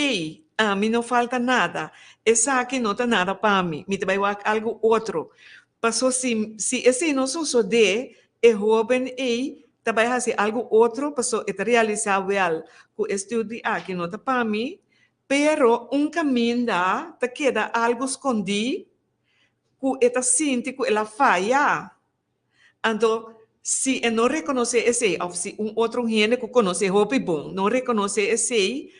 ami no falta nada. Esaki no ta nada pa mi, mi ta bai wak algu otro. Paso si si esei no sosodé, e hóben ei ta bai hasi algu otro paso e ta realisá wèl ku e studi aki no ta pa mi, pero un kaminda ta keda algu skondí ku e ta sinti ku el a faya. Anto, si e no rekonosé esei òf si un otro hende ku konosé hopi bon no rekonosé esei,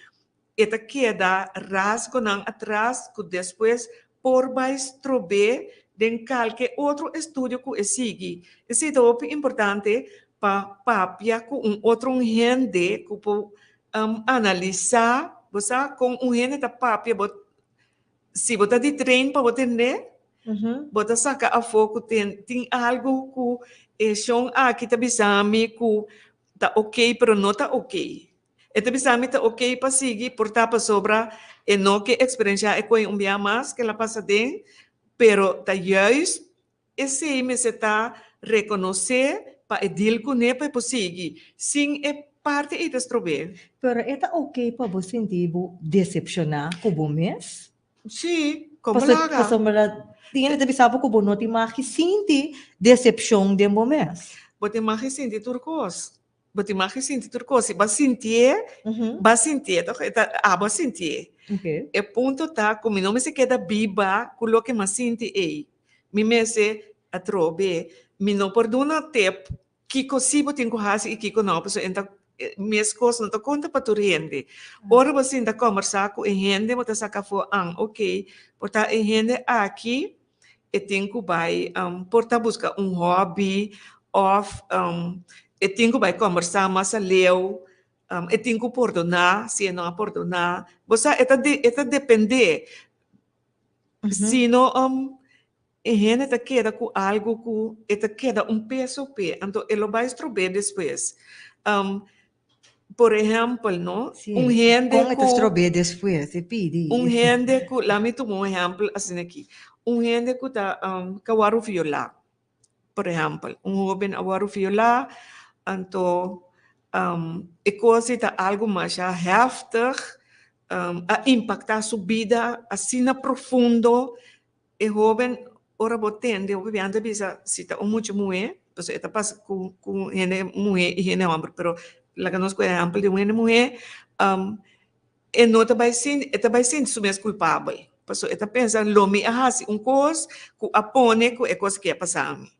e ta keda rasgonan atras ku despues por bai strob'é den kalke otro estudio ku e sigui. Esei ta hopi importante pa papia ku un otro hende ku por analisá, bo sa kon un hende ta papia, bo si bo ta di train pa bo tend'é. Bo ta saka afó ku tin tin algu ku e shon aki ta bisa mi ku ta oké pero no ta oké. E ta bisa mi ta oké pa sigui por ta pasobra e no ke eksperenshá e koe un bia mas ke el a pasa den, pero ta juist Esei mester ta rekonosé pa e deal kuné pa e por sigui, sin e parti ei ta strob'é. Pero e ta oké pa bo sinti bo desepshoná ku bo mes? Sí, komo laga. Pasobra tin hende ta bisa bo ku bo no tin mag sinti desepshon den bo mes. Bo tin mag sinti tur kos. Bo tin mag sinti tur kos. Si bo a sintié, bo a sintié tòg? E ta abo a sintié. E punto ta ku mi no mester keda biba ku loke mi a sinti ei. Mi mester atrobe. Mi no por duna tep kiko si bo tin ku hasi i kiko no, pasobra e ta meskos no ta konta pa tur hende. Ora bo sinta kòmbersá ku e hende bo ta saka afó, an, oke, por ta e hende aki e tin ku bai por ta buska un hòbi òf e tin ku bai kòmbersá mas aleu, e tin ku pordoná si e no a pordoná. Bo sa e ta e ta dependé. Si no e hende ta keda ku algu ku e ta keda un peso p'e, anto e lo bai strob'é despues. Por ehèmpel, no? Sí. Un hende Kon e ta ku strob'é despues? E pidi. Un hende ku, laat mi tuma un ehèmpel asina aki. Un hende ku ta ku a wòrdu violá, por ehèmpel. Un hóben a wòrdu violá, anto e kos ei ta algu masha hèftig, a impaktá su bida asina profundo. E hoben ora bo tende hopi biaha ta bisa si ta un mucha muhé, pasobra e ta pasa ku ku hende muhé i hende hòmber, pero laga nos ku e ehèmpel di un hende muhé, e no ta bai sinti, e ta bai sinti su mes kulpabel, pasobra e ta pensa lo mi a hasi un kos ku a pone ku e kos aki a pasa mi.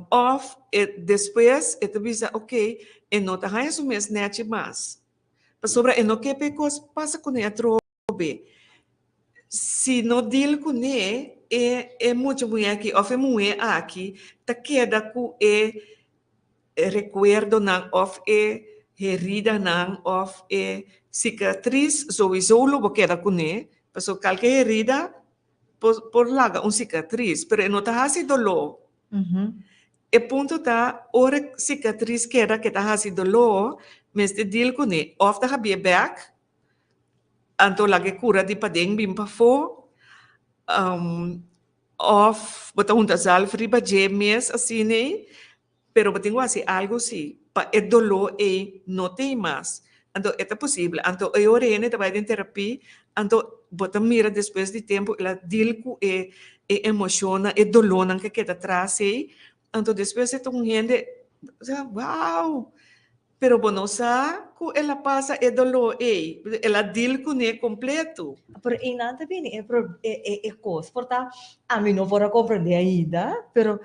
Òf e despues e ta bisa oke e no ta haña su mes nèchi mas, pasobra e no ke pa e kos pasa kuné atrobe. Be. Si no deal kuné, e e mucha muhé aki òf e muhé aki ta keda ku e rekuerdonan òf e heridanan òf e sikatris souiso lo bo keda kuné, pasobra kalke herida por por laga un sikatris, pero e no ta hasi doló. E punto ta ora e sikatris keda ke ta hasi doló, mester deal kuné òf ta habié bèk Anto laga e kura di paden bin pafó, òf bo ta hunta zalf riba dje mes asina ei, pero bo tin ku hasi algu si pa e doló ei no t'ei mas. Anto e ta posibel. Anto e ora hende ta bai den terapia, anto bo ta mira despues di tempu el a deal ku e e emoshonnan, e dolónan ke keda tras ei, anto despues e ta un hende, wou! Pero bo no sa ku el a pasa e doló ei, el a deal kuné kompletu. Pero einan ta bini e pro e e e kos por ta ami no por a komprendé ainda, pero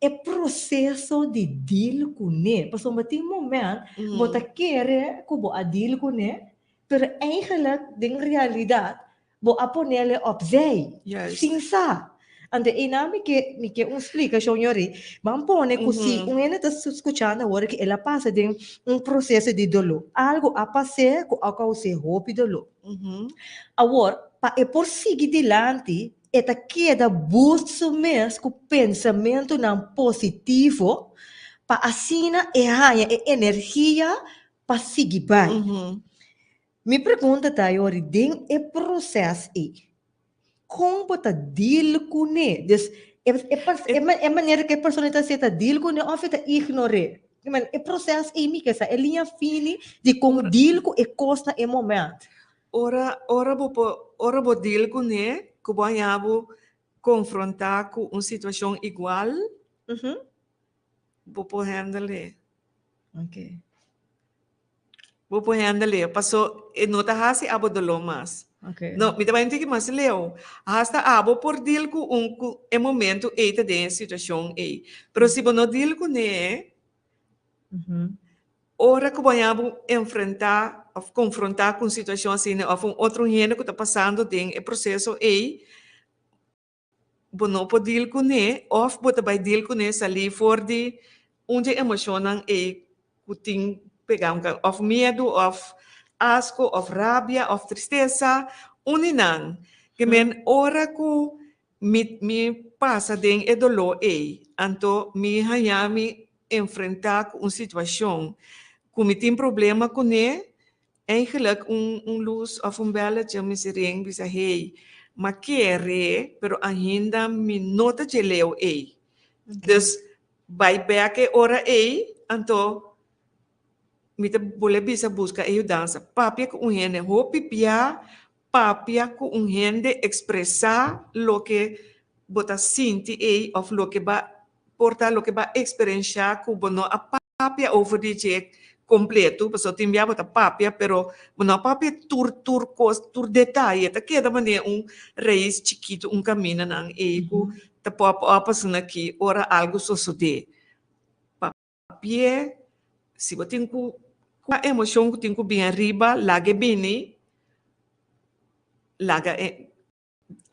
e proseso di deal kuné, pasobra tin moment bo ta kere ku bo a deal kuné, pero eigenlijk den realidat Bo a ponele opzij, sin sa. Anto einan mi ke mi ke un splikashon yori. Ban pone ku si un hende ta skuchando awor ku el a pasa den un proseso di doló. Algu a pas'é ku a kous'é hopi doló. Awor, pa e por sigui dilanti, e ta keda boost su mes ku pensamentunan positivo pa asina e haña e energia pa sigui bai. Mi pregunta ta yori den e proces ei, con bo ta deal cune? Dus e e e e manera cu e persona ta haci ta deal cune of e ta ignore? E proces ei mi ke sa, e liña fini di con deal cu e cos na e moment. Ora ora bo por ora bo deal cune cu bo haña bo confronta cu un situacion igual, bo por handle e. Bo por handle, paso e no ta hasi abo doló mas. No, mi ta bai un tiki mas leu. Hasta abo por deal ku un ku e momento ei ta den e situashon ei. Pero si bo no deal kuné, ora ku bo haña bo enfrentá òf konfrontá ku un situashon asina òf un otro hende ku ta pasando den e proseso ei, Bo no por deal kuné òf bo ta bai deal kuné salí for di un dje emoshonnan ei ku tin pegá un ka òf miedu òf asko òf rabia òf tristesa, un di nan. Ke men ora ku. Mi mi pasa den e doló ei, anto mi haña mi enfrentá ku un situashon ku mi tin problema kuné, eigenlijk un un lus òf un bèletje mi sirin bisa hey, m'a kere pero ainda mi no ta dje leu ei. Dus bai bèk e ora ei, anto mi ta bolbe bisa buska e yudansa. Papia ku un hende hopi bia Papia ku un hende, ekspresá loke bo ta sinti ei òf loke ba por ta loke ba eksperenshá ku bo no a papia over di dje kompletu, pasobra tin bia bo ta papia pero bo no a papia tur tur kos, tur detaye, ta keda manera un rais chikitu, un kaminda nan ei ku ta pòp òp asina aki ora algu sosodé. Papia, si bo tin ku kua emocion ku tin ku bin ariba, laga e bini, laga e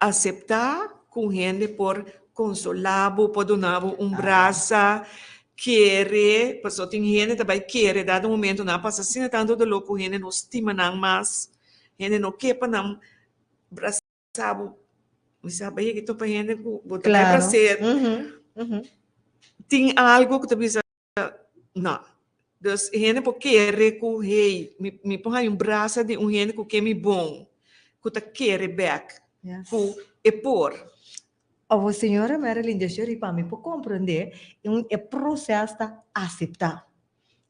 aseptá ku un hende por konsolá bo, por duna bo un brasa, kere, pasobra tin hende ta bai kere dado momento nan a pasa asina tantu doló ku hende no stima nan mas, hende no ke pa nan brasa bo, mi sa bai yega topa hende ku bo ta bai bras'é, tin algu ku ta bisa No. Dus e hende por kere ku, hey, mi, mi por haña un brasa di un hende ku ke mi bon, ku ta kere bèk, ku e por. Awor señora Marilyn Desjori pa mi por komprendé un e proses ta aseptá.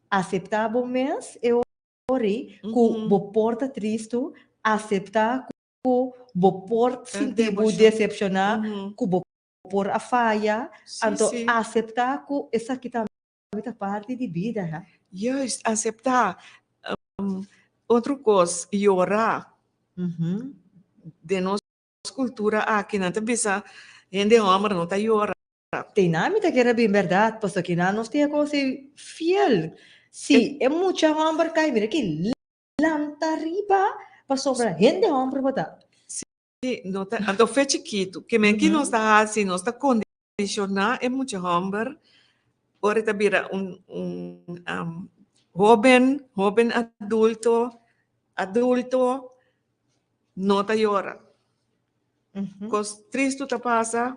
Aseptá bo mes e ora ku bo por ta tristu, aseptá ku bo por sinti bo desepshoná, ku bo por a faya, anto aseptá ku esaki tambe ta parti di bida, ha. Juist, aseptá. Otro kos, yora. Den nos kultura aki nan ta bisa hende hòmber no ta yora. Te nan mi ta kere bin bèrdat, pasobra kinan nos tin e kos ei fiel. Si e mucha hòmber kai, mira ki lanta riba pasobra hende hòmber bo ta. Sí, no ta, anto fe chikitu. Ke men ki nos ta hasi, nos ta kondishoná e mucha hòmber ora e ta bira un un hóben, hóben adulto, adulto, no ta yora. Kos tristu ta pasa,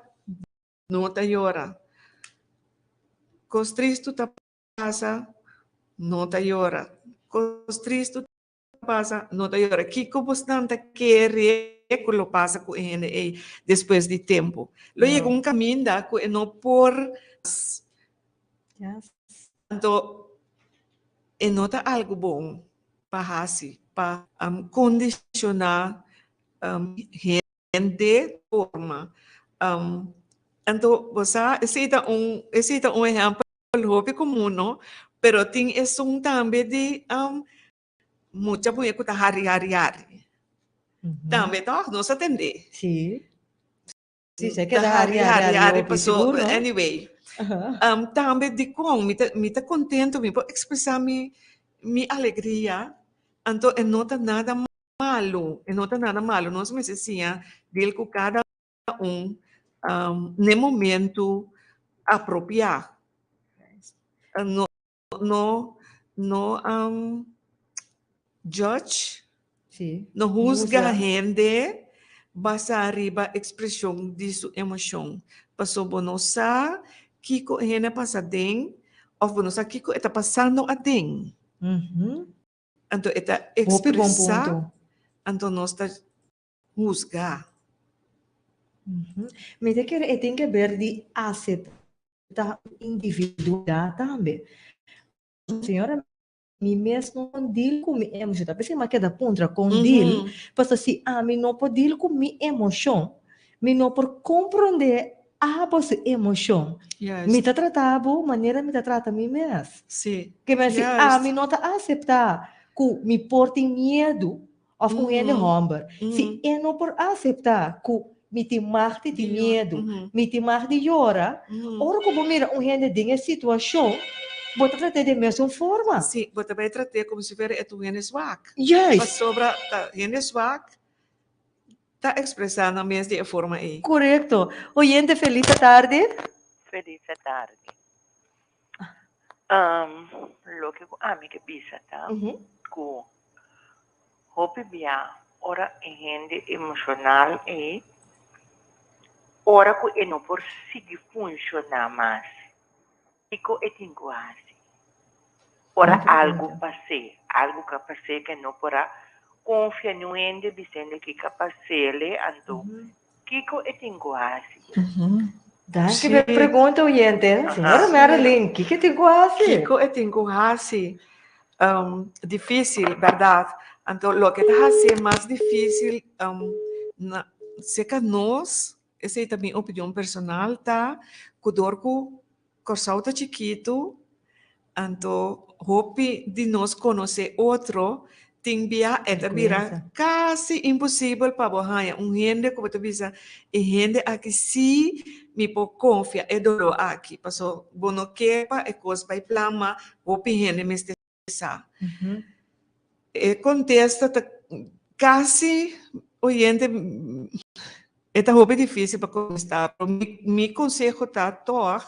no ta yora. Kos tristu ta pasa, no ta yora. Kos tristu pasa no ta yora. Kiko bosnan ta kere ku lo pasa ku e hende ei despues di tempu? Lo yega un kaminda ku e no por Anto e no ta algu bon pa hasi pa kondishoná hende forma. Anto bo sa esei ta un esei ta un ehèmpel hopi komun no, pero tin esun tambe di Mucha muhé ku ta hari hari hari. Tambe tòg nos a tendé. Sí. Sí, se Ta keda hari hari hari hari hari hari hopi paso sigur, no? anyway. Tambe dikon mi ta mi ta kontentu mi por ekspresá mi mi alegria anto e no ta nada malu e no ta nada malu nos mester siña deal ku kada un n'e momentu apropiá. No No no judge, Sí. no huzga Huzga. hende basá riba ekspreshon di su emoshon. Pasobra bo no sa kiko e hende a pasa aden òf bo no sa kiko e ta pasando aden. Anto e ta Hopi bon ekspresá, punto. anto nos ta huzga. Mi ta kere e tin ke ber di aseptá individualidad tambe. Señora, mi mes no por deal ku mi emoshon. Ta p'esei mi a keda puntra kon deal, pasobra si ami no por deal ku mi emoshon, mi no por komprondé abo su emoshon. Mi ta trata bo manera mi ta trata mi mes. Ke men si ami no ta aseptá ku mi por tin miedu Of un hende homber. Si e no por acepta cu mi tin mag di tin miedu, mi tin mag di yora, ora cu bo mira un hende den e situacion, bo ta trat'é den mesun forma. Sí, bo ta bay trat'é como si fuera e ta un hende swak. Juist. Pasobra ta hende swak ta expresa nan mes di e forma ey. Corecto. Oyente feliz atardi. Feliz atardi. Loke cu ami ke bisa ta cu Hopi bia ora e hende emoshonal ei Ora ku e no por sigui funshoná mas, kiko e tin ku hasi? Ora algu pas'é, algu ka pas'é ku e no por a konfia niun hende bisende kiko a pas'é, anto kiko e tin ku hasi? Danki p'e pregunta, oyente. Señora Marilyn, kiko e tin ku hasi? Kiko e tin ku hasi? Difísil, bèrdat. Anto loke ta hasié mas difísil na serka nos, esei ta mi opinion personal, ta ku dor ku Kòrsou ta chikitu, anto hopi di nos konosé otro, tin bia e ta bira kasi imposibel pa bo haña un hende ku bo ta bisa e hende aki sí mi por konfia e doló aki, paso bo no ke pa e kos bai plama, hopi hende mester sa. E kontesta ta kasi oyente e ta hopi difísil pa kontestá, pero mi mi konseho ta tòg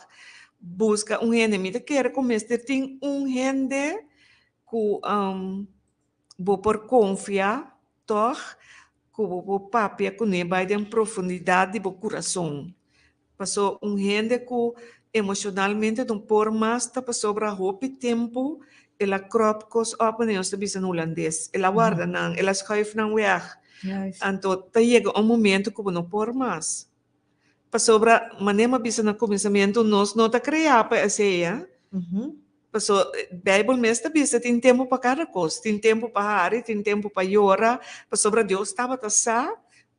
buska un hende. Mi ta kere ku mester tin un hende ku bo por konfia tòg ku bo por papia kuné bai den profundidat di bo kurason. Paso un hende ku emoshonalmente no por mas ta pasobra hopi tempu el a kròp kos òp manera nos ta bisa na hulandes. El a warda nan, el a schuif nan wèg. Anto ta yega un momento ku bo no por mas. Pasobra manera mi a bisa na kuminsamentu nos no ta kreá pa esei. Paso Bijbel mes ta bisa tin tempu pa kada kos. Tin tempu pa hari, tin tempu pa yora, pasobra Dios tabata sa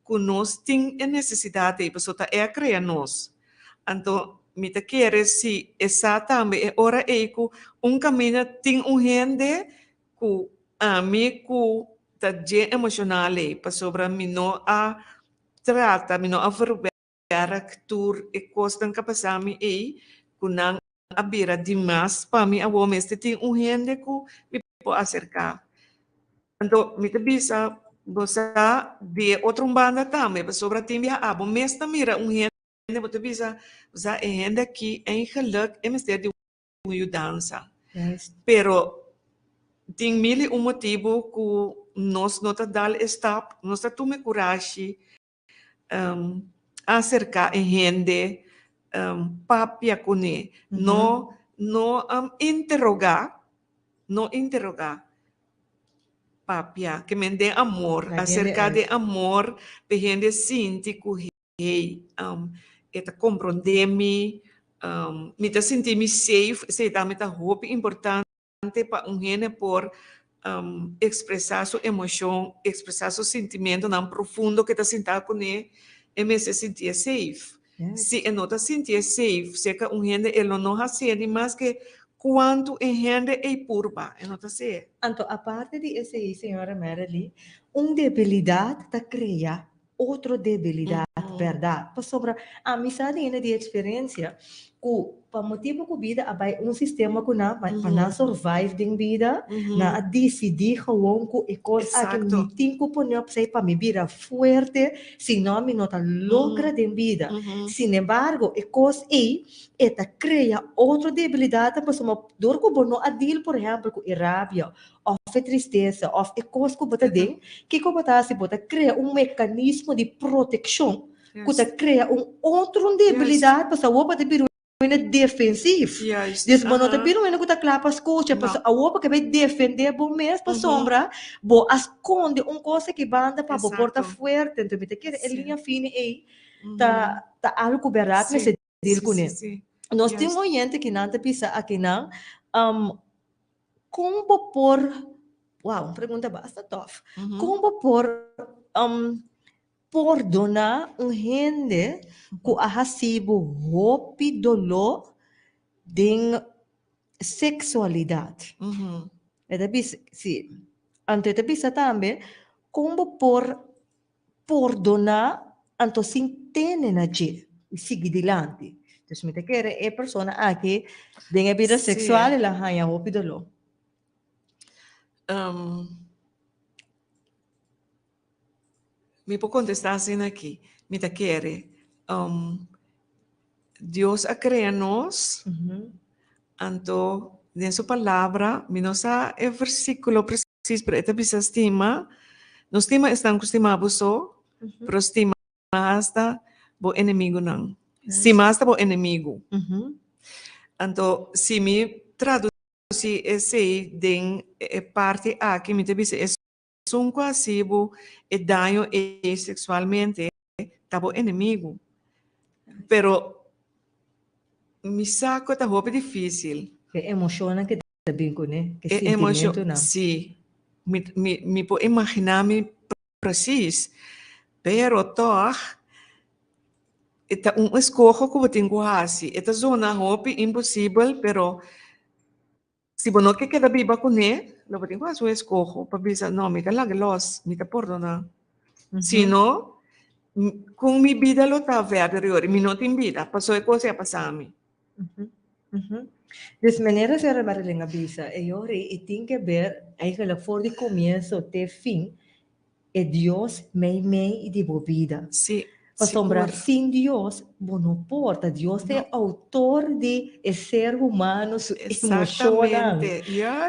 ku nos tin e nesesidat ei, pasobra ta E a krea nos. Anto mi ta kere si e sa tambe e ora ei ku un kaminda tin un hende ku ami ku ta dje emoshonal ei, pasobra mi no a trata, mi no a verwerk tur e kosnan ku a pasa mi ei ku nan a bira dimas pa mi awor mester tin un hende ku mi por aserká. Anto mi ta bisa bo sa di e otro un banda tambe pasobra tin biaha abo mes ta mira un hende bo ta bisa bo sa e hende aki eigenlijk e mester di un yudansa. Pero tin mil i un motibu ku nos no ta dal e stap, nos ta tuma e kurashi aserká e hende, papia kuné, no no interogá, no interogá, papia, ke men den amor, aserká den amor pa e hende sinti ku hey, e ta komprondé mi, mi ta sinti mi safe, esei tambe ta hopi importante. pa un hende por expresá su emocion, expresá su sintimentonan profundo ke ta sintá kuné, e mester sintié safe. Si e no ta sintié safe serka un hende e lo no hasié ni maske kuantu e hende ei purba, e no ta hasié. Anto aparte di esei, señora Merely, un debilidad ta crea otro debilidad, berdad? Pasobra ami sa di hende di experiencia cu pa motibo cu bida a bay un sistema cu nan, pa nan survive den bida, nan a dicidi gewoon cu e cos aki mi tin cu pone opzij pa mi bira fuerte, si no mi no ta logra den bida. Sinembargo, e cos ey e ta crea otro debilidadnan pasobra dor cu bo no a deal por ehempel cu e rabia òf e tristesa òf e kos ku bo ta den, kiko bo ta hasi? Bo ta krea un mekanismo di protekshon ku ta krea un otro debilidat pasobra awor bo ta bira un hende defensif. Dus bo no ta bira un hende ku ta kla pa skucha pasobra awor bo ke bai defendé bo mes pasobra bo a skonde un kos aki banda pa bo por ta fuerte. Enton mi ta kere e liña fini ei ta algu ku bèrdat mester deal kuné. Nos tin un oyente ki nan ta bisa akinan, Kon bo por, wow, un pregunta basta tof. Kon bo por pordoná un hende ku a hasi bo hopi doló den seksualidat? E ta bisa, si. Anto e ta bisa tambe, kon bo por pordoná anto sin tene na dje i sigui dilanti. Dus mi ta kere e persona aki den e bida seksual el a haña hopi doló. Mi por kontestá asina aki, mi ta kere Dios a krea nos, anto den su palabra, mi no sa e versíkulo Sis, pero e ta bisa stima, no stima esnan ku stima bo so, pero stima asta. bo enemigunan. Stima asta bo enemigu. Anto si mi tradusi esei den e parti aki mi ta bisa esun ku hasi bo e daño ei seksualmente ta bo enemigu. Pero mi sa ku ta hopi difisil. E emoshonnan ke ta bin kuné, ke E emoshon, sintimentunan. si. Mi mi mi por imaginá mi presis. Pero tòg e ta un eskoho ku bo tin ku hasi. E ta zona hopi imposibel, pero si bo no ke keda biba kuné, lo bo tin ku hasi un eskoho pa bisa, no, mi ta laga lòs, mi ta pordoná. Si no, kon mi bida lo ta verder yori? Mi no tin bida, pasobra e kos ei a pasa mi. Dus manera Sra. Marilyn a bisa, e yori e tin ke ber eigenlijk for di komienso te fin e Dios meimei di bo bida. Sí, Pasobra sigur. sin Dios bo no por ta. Dios ta e No. outor di e ser humano su emoshonnan. Exactamente,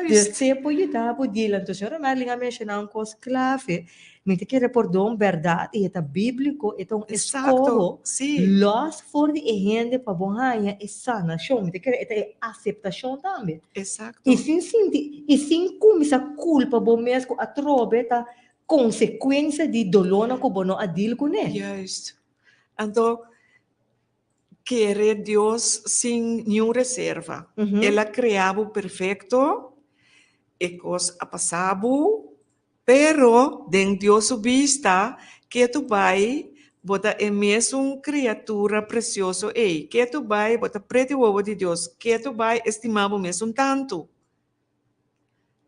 Dus juist. te por yuda bo dil. Anto Sra. Marilyn a menshoná un kos klave. Mi ta kere pordon bèrdat i e ta bíbliko, e ta un Exacto, eskoho sí. lòs for di e hende pa bo haña e sanashon. Mi ta kere e ta e aseptashon tambe. Exacto. I sin sinti i sin kuminsá kulpa bo mes ku atrobe ta konsekuensia di dolónan ku bo no a dil kuné. Juist. Anto kere Dios sin niun reserva. El a krea bo perfekto, e kos a pasa bo, Pero den Dios su bista, ketu bai bo ta e mesun kriatura presioso ei. Ketu bai bo ta preti wowo di Dios. Ketu bai e stima bo mesun tantu.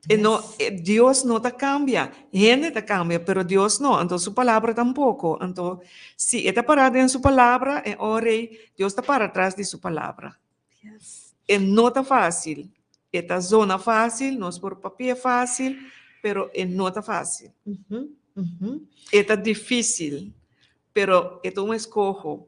E no, Dios no ta kambia. Hende ta kambia, pero Dios no. Anto su palabra tampoko. Anto si e ta para den su palabra, e ora ei Dios ta para tras di su palabra. E no ta fácil. E ta zona fácil, nos por papia fácil, pero e no ta fácil. E ta difícil, pero e ta un eskoho.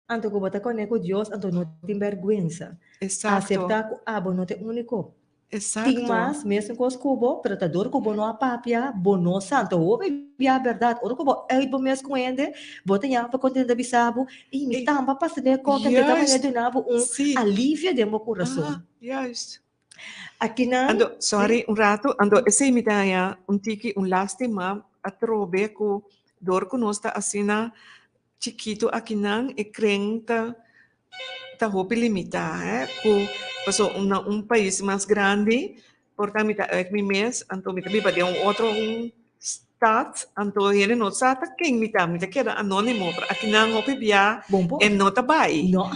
Anto ku bo ta koné ku Dios, anto no tin bèrgwensa. Exacto. Aseptá ku abo no ta e úniko. Exacto. Tin mas mesun kos ku bo, pero ta dor ku bo no a papia, bo no sa. Anto hopi bia berdad, ora ku bo uit bo mes ku hende, bo ta yama pa kontenta bisa bo, ey mi tamba pasa den e koki, anto e ta manera duna bo un alivio den bo kurason. Aha, juist. Akinan. Anto, sorry, un rato, anto esei mi ta haña un tiki un lastima atrobe ku dor ku nos ta asina Chikitu akinan e kren ta ta hopi limitá hè ku paso na un pais mas grandi por ta mi ta uit mi mes anto mi ta biba den un otro un stad anto hende no sa ta ken mi ta mi ta keda anónimo pero akinan hopi bia e no ta bai. No.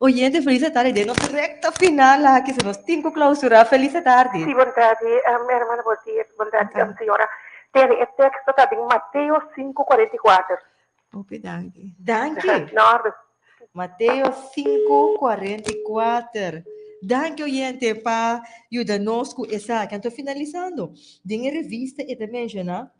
Oyente feliz tardi den nos recta final aki so nos tin ku clausura feliz tardi. Sí, bon tardi, hermana Boltier, bon tardi, señora. Tene, e teksto ta den Mateo 5, 44. Hopi danki. Danki. Na orde. Mateo 5, 44. Danki oyente pa yuda nos ku esaki. Anto finalisando, den e revista e ta menshoná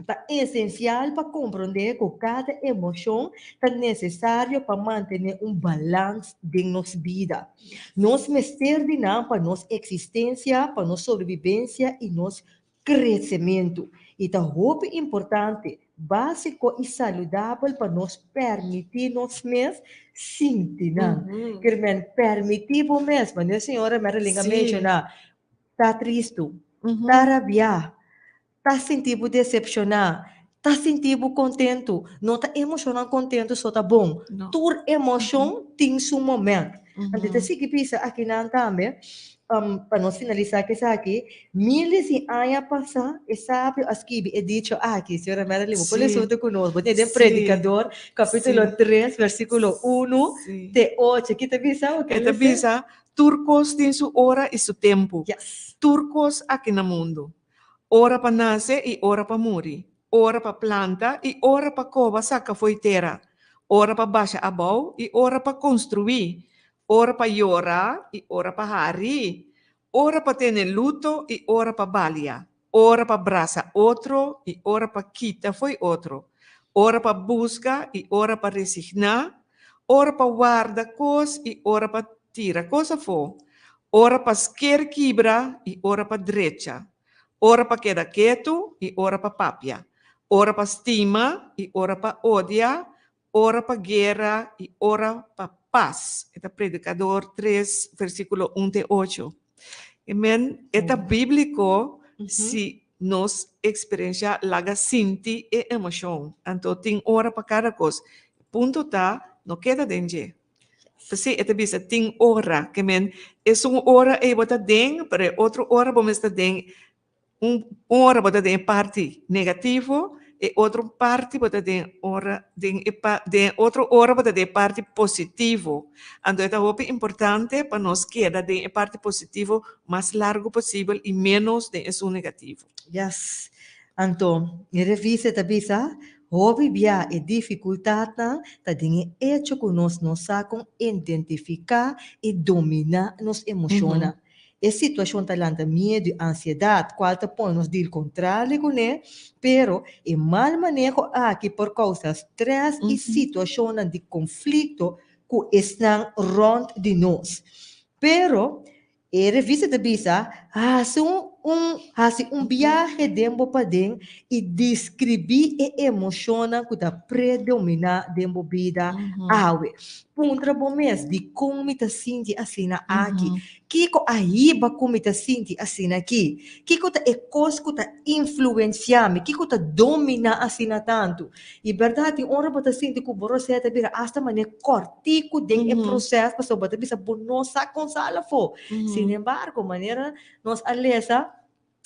ta esensial pa komprondé ku kada emoshon ta nesesario pa mantené un balans den nos bida. Nos mester di nan pa nos eksistensia, pa nos sobrebibensia i nos Kresementu. I ta hopi importante, básiko i saludabel pa nos pèrmití nos mes sinti nan. Kier men, pèrmití bo mes, manera señora Marilyn a menshoná, ta tristu, ta rabiá, ta sinti bo desepshoná, ta sinti bo kontentu. No ta emoshonnan kontentu so ta bon. Tur emoshon tin su moment. Anto ta sigui bisa akinan tambe, pa nos finalisá ku esaki, miles di aña pasá e sabio a skibi e dicho aki. Señora Marilyn, bo por lesa huntu ku nos. Bo tin den Predikador, kapítulo tres, versíkulo unu te ocho. Ki ta bisa? Bo E ta bisa, Tur kos tin su ora i su tempu. Tur kos aki na mundu. Ora pa nase i ora pa muri. Ora pa planta i ora pa koba saka fo'i tera, ora pa basha abou i ora pa konstruí, ora pa yora i ora pa hari, ora pa tene luto i ora pa balia, ora pa brasa otro i ora pa kita fo'i otro, ora pa buska i ora pa resigná, ora pa warda kos i ora pa tira kos afó, ora pa sker kibra i ora pa drecha. Ora pa keda ketu i ora pa papia, ora pa stima i ora pa odia, Ora pa guera i ora pa pas. E ta Predikador tres, versíkulo un te ocho. E men, e ta bíbliko si nos eksperenshá laga sinti e emoshon. Anto tin ora pa kada kos. Punto ta, no keda den dje. P'esei e ta bisa tin ora. Ke men, esun ora ei bo ta den, pero e otro ora bo mester den Un ora bo ta den e parti negativo, e otro parti bo ta den ora den e pa den e otro ora bo ta den e parti positivo. Anto e ta hopi importante pa nos keda den e parti positivo mas largo posibel i ménos den esun negativo. Yes. Anto, e revista ta bisa, Hopi bia e difikultatnan ta den e echo ku nos no sa kon identifiká i dominá nos emoshonnan. E situashon ta lanta miedu i ansiedat, kual ta pone nos dil kontrali kuné, pero e mal maneho aki por kousa strès i situashonnan di konflikto ku esnan rònt di nos. Pero, e revista ta bisa, Hasi un un hasi un biahe den bo paden i deskribí e emoshonnan ku ta predominá den bo bida awe. Puntra bo mes, Dikon mi ta sinti asina aki? Kiko a hiba ku mi ta sinti asina aki? Kiko ta e kos ku ta influensiá mi? Kiko ta dominá asina tantu? I bèrdat, tin ora bo ta sinti ku bo rosea ta bira asta manera kòrtiku den e proses pasobra bo ta bisa bo no sa kon sal afó. Sinembargo, manera nos a lesa,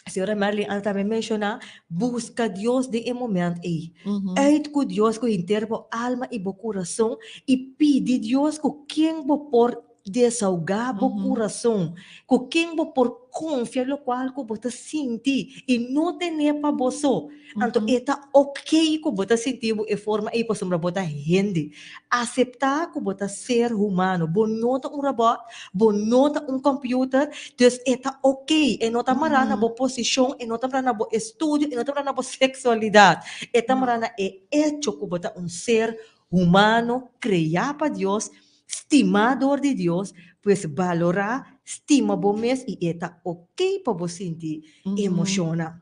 Señora Merlin a tambe menshoná, buska Dios den e moment ei. Uit ku Dios ku henter bo alma i bo kurason i pidi Dios ku ken bo por desahogá bo kurason, ku ken bo por konfia lokual ku bo ta sinti i no ten'é pa bo so. Anto e ta okey ku bo ta sinti bo e forma ei pasobra bo ta hende. Aseptá ku bo ta ser humano, bo no ta un robòt, Bo no ta un computer, dus e ta ok. E no ta mará na bo posishon, e no ta mará na bo estudio, e no ta mará na bo seksualidat. E ta mará na e echo ku bo ta un ser humano kreá pa Dios, stimá dor di Dios, pues balorá, stima bo mes i e ta ok pa bo sinti emoshonnan.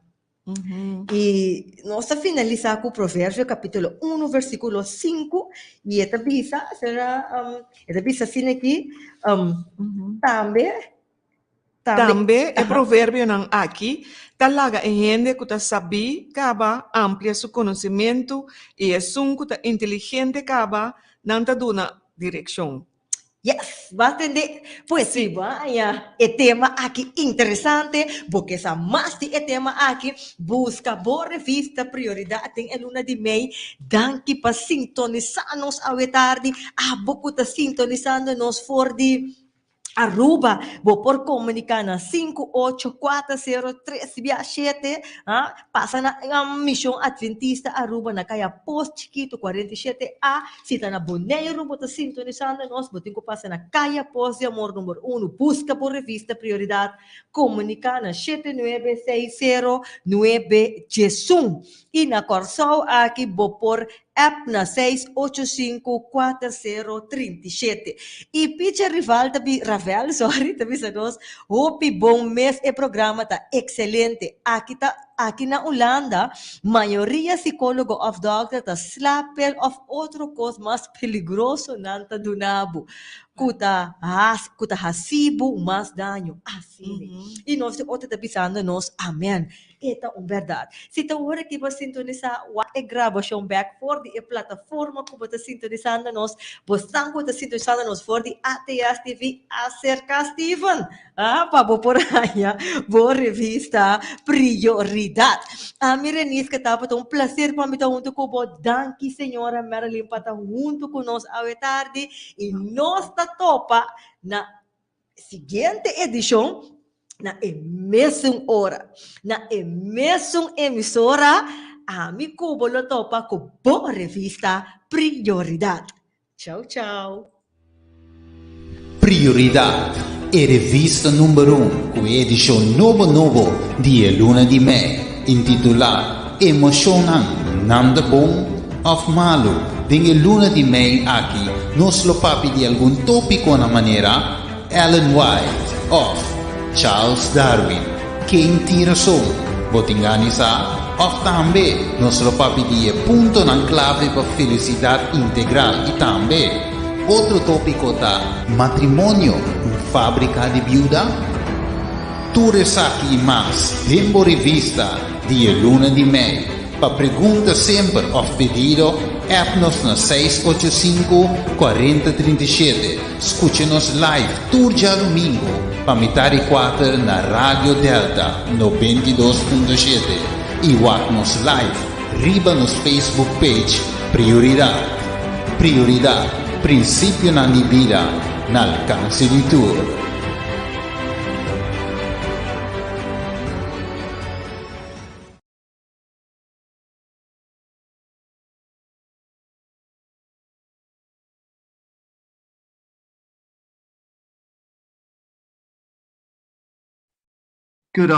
I nos ta finalisá ku Proverbio kapítulo unu versíkulo sinku i e ta bisa, sera, e ta bisa asina aki, tambe, tambe, Tambe e proverbionan aki ta laga e hende ku ta sabí kaba amplia su konosementu i esun ku ta inteligente kaba nan ta duna direkshon. Yes, bo a tende? Pues si bo a haña e tema aki interesante, bo ke sa mas di e tema aki, buska bo revista Prioridad den e luna di mei. Danki pa sintonisá nos awe tardi. Abo ku ta sintonisando nos for di Aruba, bo por komuniká na sinku ocho kuater sero tres bia shete, ha, pasa na Mishon Adventista Aruba na Kaya Pos Chikitu 47 A. Si ta na Boneiru bo ta sintonisando nos, bo tin ku pasa na Kaya Pos di Amor number unu. Buska bo revista Prioridad. Komuniká na shete nuebe seis sero nuebe diesun. I na Kòrsou aki bo por app na seis ocho sinku kuater sero trinta i shete. I Picher Rival ta bi, Ravel, sorry, ta bisa nos, Hopi bon mes e programa ta ekselente. Aki ta aki na Hulanda mayoria sikólogo òf dòkter ta slapel òf otro kos mas peligroso nan ta duna bo ku ta has ku ta hasi bo mas daño. Asina. I nos tin otro ta bisando nos amen. E ta un bèrdat. Si ta ora ki bo sintonisá, wak e grabashon bèk for di e plataforma ku bo ta sintonisando nos. Bo san ku bo ta sintonisando nos for di ATS TV, aserká Steven pa bo por haña bo revista Prioridat. Ami Reniska tabata un plaser pa mi ta huntu ku bo. Danki señora Marilyn pa ta huntu ku nos awe tardi i nos ta topa na Siguiente edishon na e mesun ora, na e mesun emisora, ami ku bo lo topa ku bo revista Prioridat. Chau chau. Prioridat, e revista number un ku e edishon nobo nobo di e luna di mei, intitulá Emoshonnan, nan ta bon òf malu? Den e luna di mei aki nos lo papia di algun tópikonan manera, Ellen White òf Charles Darwin, ken tin rason? Bo tin gana di sa? Òf tambe nos lo papia di e puntonan klave pa felisidat integral i tambe otro tópiko ta Matrimonio, un fábrika di biuda? Tur esaki i mas den bo revista di e luna di mei. Pa pregunta semper òf pedido, app nos na 685 40 37. Skucha nos live tur djadumingu pa mitar di kuater na Radio Delta 92.7 i wak nos live riba nos Facebook page Prioridat. Prioridat, prinsipionan di bida na alkanse di tur. Good afternoon.